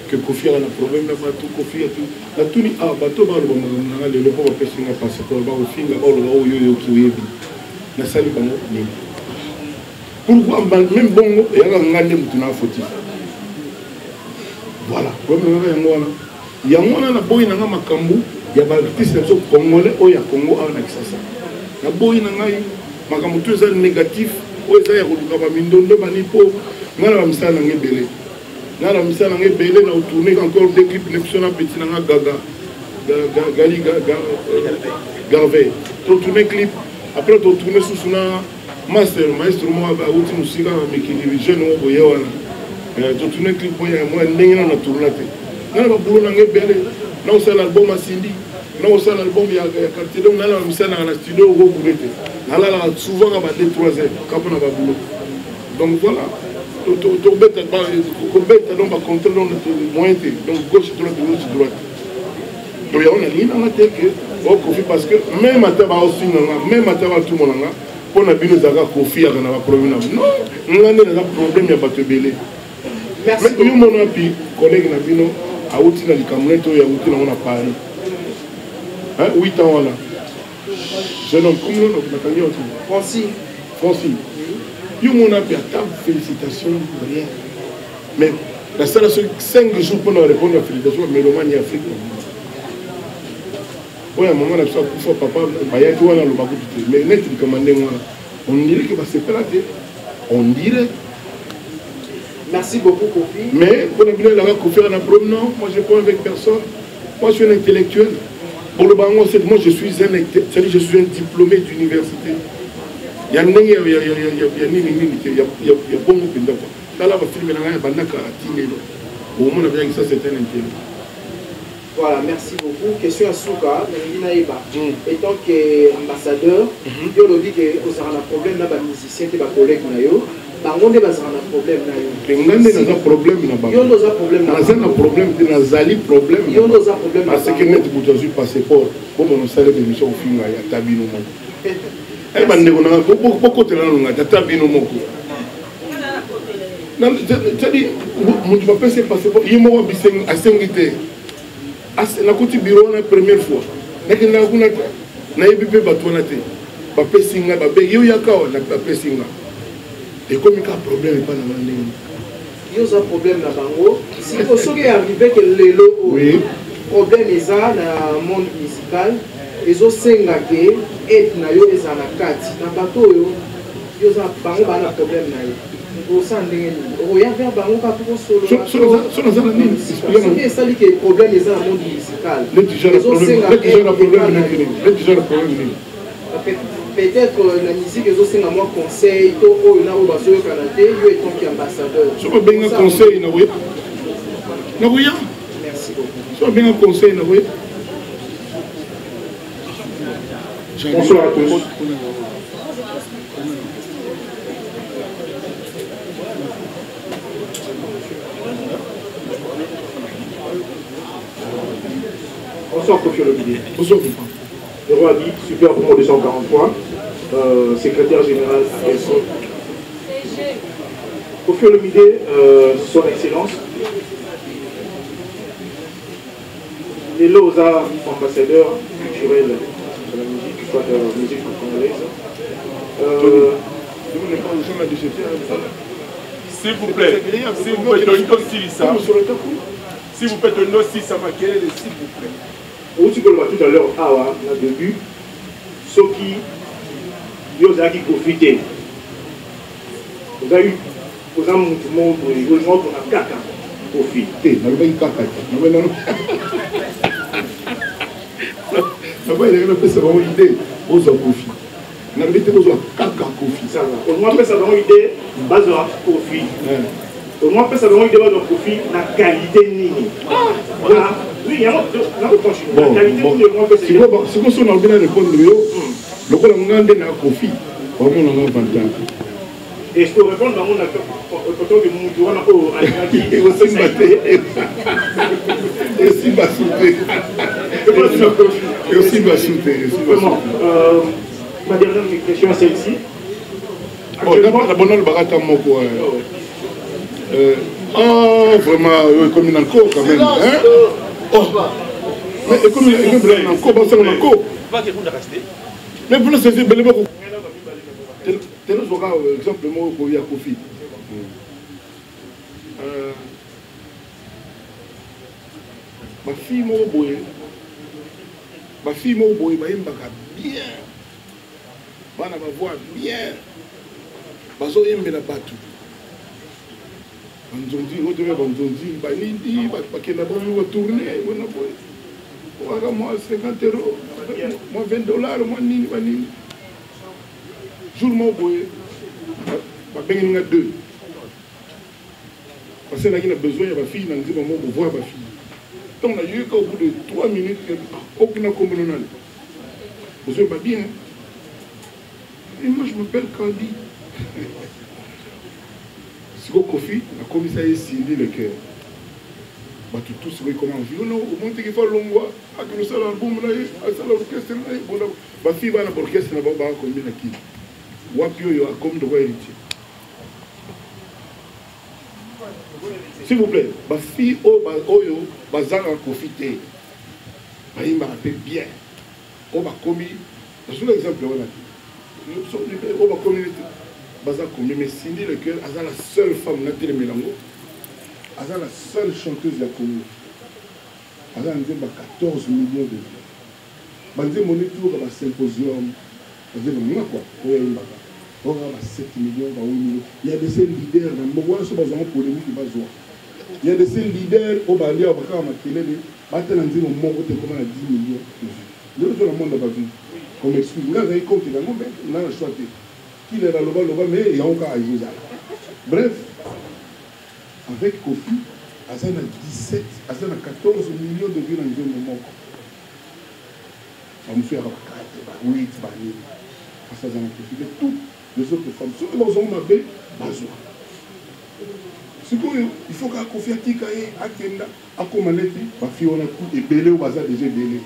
que Koffi aza na problème na bato. Koffi atu natuni ah bato baloba makambo nanga lelo mpo bapesi nga passeport, bakofinga, baloba oyo oyoki oyebi nasali bango nini? Pourquoi même bongo eyaka nga nde motu na fautif? Voilà problème nanga yango wana, yango wana naboyi nanga makambo ya baartiste na biso congolais oyo ya Congo awa na Kisasa. Naboyi na ngai makambo to eza négatif oyo eza ya koluka bamindondo bani, mpo ngai na bamisala nanga ebele, ngai na misala nanga ebele na otourne encore deux clips na biso na petit nanga Gaga Gali Garvey, totourne clip, après totourne susu na master maestro moko awuti mosika na mikili, jeune moko boye wana, totourne clip oyo ya mwa ndenge nano natourna te. Ngai na babulo nanga ebele, na kosala album asindi, na kosala album ya quartier. Donc nalala misala nanga na studio, okobule te, nalalaka souvent ka ba 2 3 heures ka mpona babulo. Donc voilà, tobeta kobeta, donc bacontrôle, donc moyen te, donc gauche droite, gauche droite. Donc yango nalingi nanga te ke o Koffi, parce que même ata baofinga nga, même ata batumona nga, mpo na bino ezalaka Koffi yaka na baproblème na non, nga nde naza problème ya bato ebele. Yo mona api collègue na bino awuti na likambo neti oyo awuti nango na Paris, 8 ans wana, jeune homme comme nakangi yo. Francis. Francis, yo mona mpe ata félicitation, rien. Mais nasala soki 5 jours mpona répondre ya félicitation ya mélomane ya Afrique oyo ya mama na biso akufa, papa bayaki wana, aloba kutu te. Mais neti likambo ndenge wana, on dirait ke basepela te, on dirait. Merci beaucoup, Koffi. Mais pour la la Koffi a un problème, non, moi je problème avec personne. Moi je suis un intellectuel. Pour le bango, c'est moi je suis un c'est-à-dire je suis un diplômé d'université. Il y a ndenge ya nini nini te ya bongo mpenza quoi. Tala bafilme na ngai ya bandaka atindelo omona bien ça, c'est un intello. Voilà, merci beaucoup. Question ya suka, nalingi nayeba. Étant que ambassadeur, yo olobi ke ozala na problème na bamusicien te, bacollègue na yo. Bango nde bazala na problème na yo. Te nga nde naza problème na bango. Yo nde oza problème na Naza na problème te, nazali problème. Yo nde oza problème na bango. Parce que neti moto azwi passeport, bomona osali émission ofinga ye ata bino moko. Eh bandeko na nga bokotela nanu nga ata bino moko. C'est-à-dire moto bapesi ye passeport ye moko asengi te. Nakoti bureau wana première fois nakendaka kuna te, nayebi mpe bato wana te, bapesi ngai babengi yo yaka awa, bapesi nga, ekomi kaka problème epa na nga ndenge yo oza problème na bango. Siko soki arrive ke lelo oyo problème eza na monde musical, ezosenga ke aide na yo ezala na kati na bato oyo yo oza bango baa na problème na yo, okosala ndenge nini? Okoya vers bango kaka mpo kosolola? Soki esali ke problème eza na monde musical, ezosenga peut-être na musique, ezosenga mwa conseil to oyo na oyo bazoyokana te, yo étant que ambassadeur. Soki obenga conseil, nakoya, nakoya. Merci beaucoup. Soki obenga conseil, nakoya. Bonsoir à tous. Bonsoir Koffi Olomide. Bonsoir. Leroy Abi, super promo 243, secrétaire général à Elson. Koffi Olomide, son excellence, lelo oza ambassadeur culturel de la musique, soit de la musique congolaise. S'il vous plaît, s'il vous plaît, Tony Silisa. S'il vous plaît, Tony Silisa Makelele, s'il vous plaît. Outi koloba tout à l'heure awa na début, soki yo ozalaki Koffi te, ozali oza mutu moko boye olinga opona kaka Koffi. Te, nalobaki kaka te, nalobi napesa bango idée bozwa Koffi, nalobi te bozwa kaka Koffi. Olinga opesa bango idée bazwa Koffi, olinga opesa bango idée bazwa Koffi na qualité nini? Oui, yango nakocontinue na qualité nini olinga opesa? Sikoyo so nalobi na répondre yo lokola nga nde na Koffi, bamona nga vantard. Est ce que répondre bango na otoki mutu wana oyo alingaki? Ekosimba te, esimba su te, esimba su te. Vraiment, ma dernière question, celle-ci. Bon, nalobaka ata moko. Oh, vraiment, ekomi na nko quand même, hein? Oh, mais ekomi na nko, basala na nko, mais mpona sesi ebele bako tozwaka exemple moko ya Koffi. Bafille moko boye, bafille moko boye bayembaka bien, bana bavoix bien, bazoyembela bato banzonzi oyo tobe banzonzi banini, bakenda bango batourne bona boye, okaka mwa 50 euro, mwa 20 dollar, mwa nini banini. Jour moko boye babengeli nga deux parce que naki na besoin ya bafille na nzembo moko, voix ya bafille. Ntango nayoka, au bout de 3 minutes, okuna kombono nani ozoyeba bien? Et moi, je m'appelle Candy. Siko Koffi nakomisa ye Cindy Le Cœur, bato tous sikoyo ekoma envie ono omoni teke fa longwa akende osala album na ye, asala orchestre na ye. Bona bafille bana baorchestre na bango bakakombi na kini wapi oyo akomi lokwa héritier. S'il vous plaît, bafille oyo bazangaka Koffi te, bayimbaka mpe bien, oyo bakomi, nazwaka exemple wana te, oyo bakomi neti baza komi. Mais Cindy Le Cœur aza la seule femme natelemela yango, aza la seule chanteuse ya Congo aza na nzembo ya 14 millions de vues. Banzembo neti oyoka basymposium, banzembo nga kua oyo ayimbaka oyoka ba 7 millions, ba 8 millions. Ya de ces leaders na mboka wana, so bazwanga polémique, bazwa ya de ces leaders oyo bandi awa bakaka makelele, bata na nzembo moko te ekoma na 10 millions de vues. Lelo to na monde ya bavues, comme excuse nga azali contre yango, mais nga na choix te kilela loba loba, mais yango kaka ezozala. Bref, avec Koffi aza na 17, aza na 14 millions de vues na nzembo moko. Bamosusu yaka ba 4, ba 8, banini, parce aza na Koffi. Mais tout Les autres femmes soki bazongo mabe bazwa sikoyo il faut kaka kofi atika ye akenda akoma neti bafille wana tout ebele oyo baza deja ebele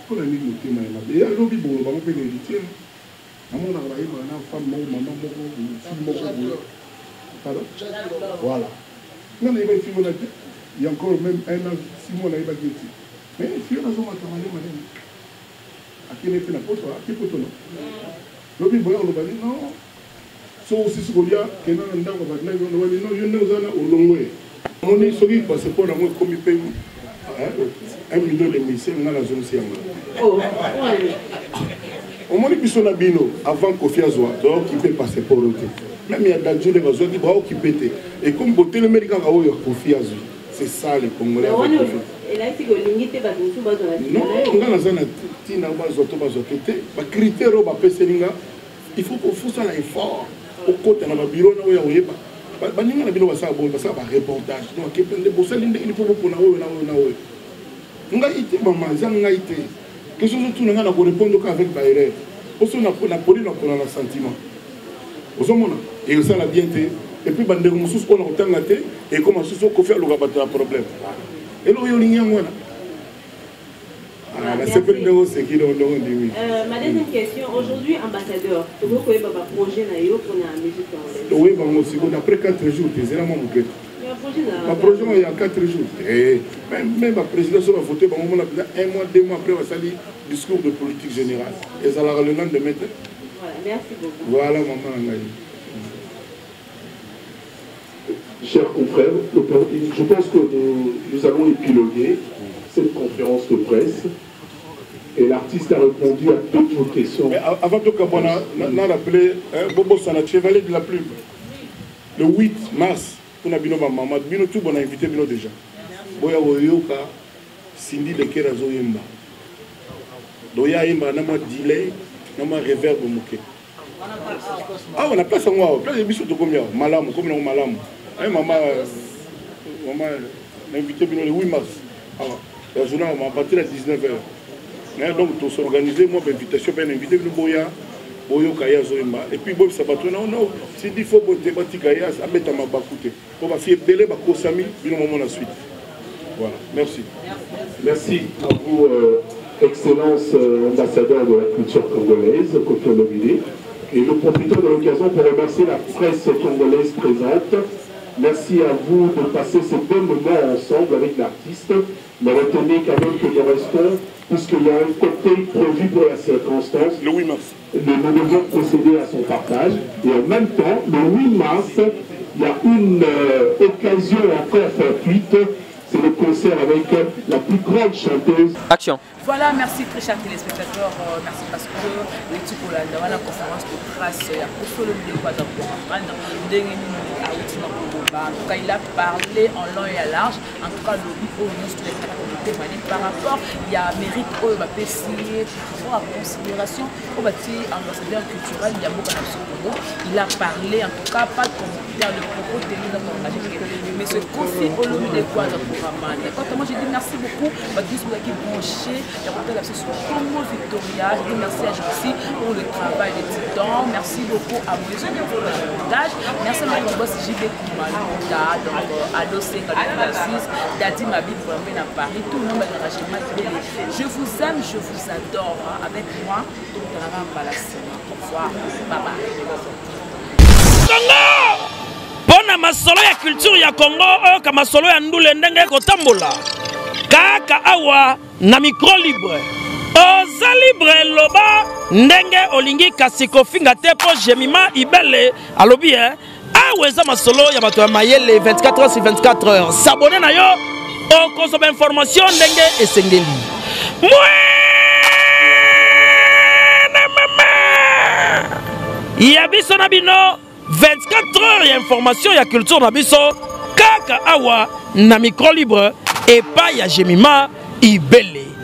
mpona nini motema ya mabe ye alobi bolo bango mpe na héritier namonaka bayebaka na femme moko mama moko fille moko boye pardon voilà nga nayebaki fille wana te ya encore même un an 6 mois nayebaki ye te mais fille wana azomata malema malema akende mpe na poto ake poto no lobi boya oloba ni non soki osisi kolia kenda na ndako bato na yo oloba ni non yo nde oza na olongwe omoni soki passeport yango ekomi mpe 1 million de musicien nga nazongisi yango oh, omoni biso na bino avant kofi azwa toaokipe passeport oyo te meme ya dadju nde bazwaki baokipe te ekomi botelemeli kaka oyo ya kofi azwi c'est ça le congolais avec kofi non nga naza na ntina bazwa to bazwa te te bacritère oyo bapeseli nga il faut kofusala effort okota na babiro na oyo ya koyeba baninga na bino basala boye basala bareportage donc nde bosali ndenge nini mpo bopona oyo na oyo na oyo ngai te mama eza ngai te question ozotuna ngai na korépondre ka avec baerreur poso napoli napona na sentiment ozomona ekosala bien te epuis bandeko mosusu oyo na kotanga te ekoma susu okofi aluka bato ya problème eloko yo olingi yango wana Ah, nasepeli ndenge oseki ndenge ndenge ondimi. Euh, ma deuxième question, aujourd'hui ambassadeur, tokoki koyeba ba projet na yo mpona musique congolaise? Tokoyeba yango sikoyo d'après 4 jours te zela mwa moke. Ba projet oyo ya 4 jours te. Même ba président so bavote bango mona mpenza un mois deux mois après basali discours de politique générale ezalaka le lendemain te. Voilà, merci beaucoup. Voilà maman na ngai. Chers confrères, je pense que nous, nous allons épiloguer cette conférence de presse. Et l'artiste a répondu à toutes vos questions. Mais avant tout, on a rappelé hein, Bobo Sana, chevalier de la plume. Le 8 mars, on a bino maman, bino tout, on a invité bino déjà. Boya Oyoka, Cindy Leker azoyemba. Doya yemba na mwa delay, na mwa reverb moke. awa na place yango awa place biso tokomi awa malamu komi nango malamu eh, mama mama na invité bino le 8 mars awa ya journal à partir ya 19 heures eh, donc tosorganize mwa bainvitation mpe na invité bino boya boyoka ye azoyemba epuis boyebisa bato no no sidi fo bote batika ye abeta mabaku te mpo bafi ebele bakosami bino momona suite voilà merci merci à vous euh, excellence euh, ambassadeur de la culture congolaise Koffi Olomide et nous profitons de l'occasion pour remercier la presse congolaise présente Merci à vous de passer ce bon moment ensemble avec l'artiste. Mais retenez quand même que nous restons, puisqu'il y a un cocktail prévu pour la circonstance. Le 8 mars. Nous, nous devons procéder à son partage. Et en même temps, le 8 mars, il y a une euh, occasion encore fortuite c'est le concert avec la plus grande chanteuse. Action. Voilà, merci très chers téléspectateurs, euh, merci parce que l'équipe Hollande, la conférence de presse, il y a Koffi Olomide comprendre ndenge nini awuti na koloba. En tout cas, il a parlé en long et à large. En tout cas, lobi oyo nyonso toyekaka motema ne par rapport ya mérite oyo bapesi ye par rapport à considération oyo batie ambassadeur culturel ya mboka na biso Congo. Il a parlé, en tout cas, pas de commentaire, le propos tenu dans engagé. Mais ce Koffi Olomide Kwanza Kouraman. Quant à moi, j'ai dit merci beaucoup. Bato nyonso bozalaki branché ya kotala biso sur Congo Victoria. Je dis merci à Joxy pour le travail de Titan. Merci beaucoup à Moïse pour le montage. Merci à notre boss JB Koumaluta, donc euh, Ado Senga de la Suisse, Dadi Mabi pour à Paris, tout le monde est Je vous aime, je vous adore. Hein. Avec moi, tout le monde Au revoir. Bye bye. Congo mpo na masolo ya culture ya Congo oyoka masolo ya ndule ndenge ekotambola kaka awa na micro libre oza libre loba ndenge olingi kasi kofinga te mpo jemima ibele alobi e awa eza masolo ya bato ya mayele 24 heures sur 24 heures sabone na yo okozwa bainformation ndenge esengeli mwene mama ya biso na bino 24 heures ya information ya culture na biso kaka awa na micro libre epai ya jemima ibele.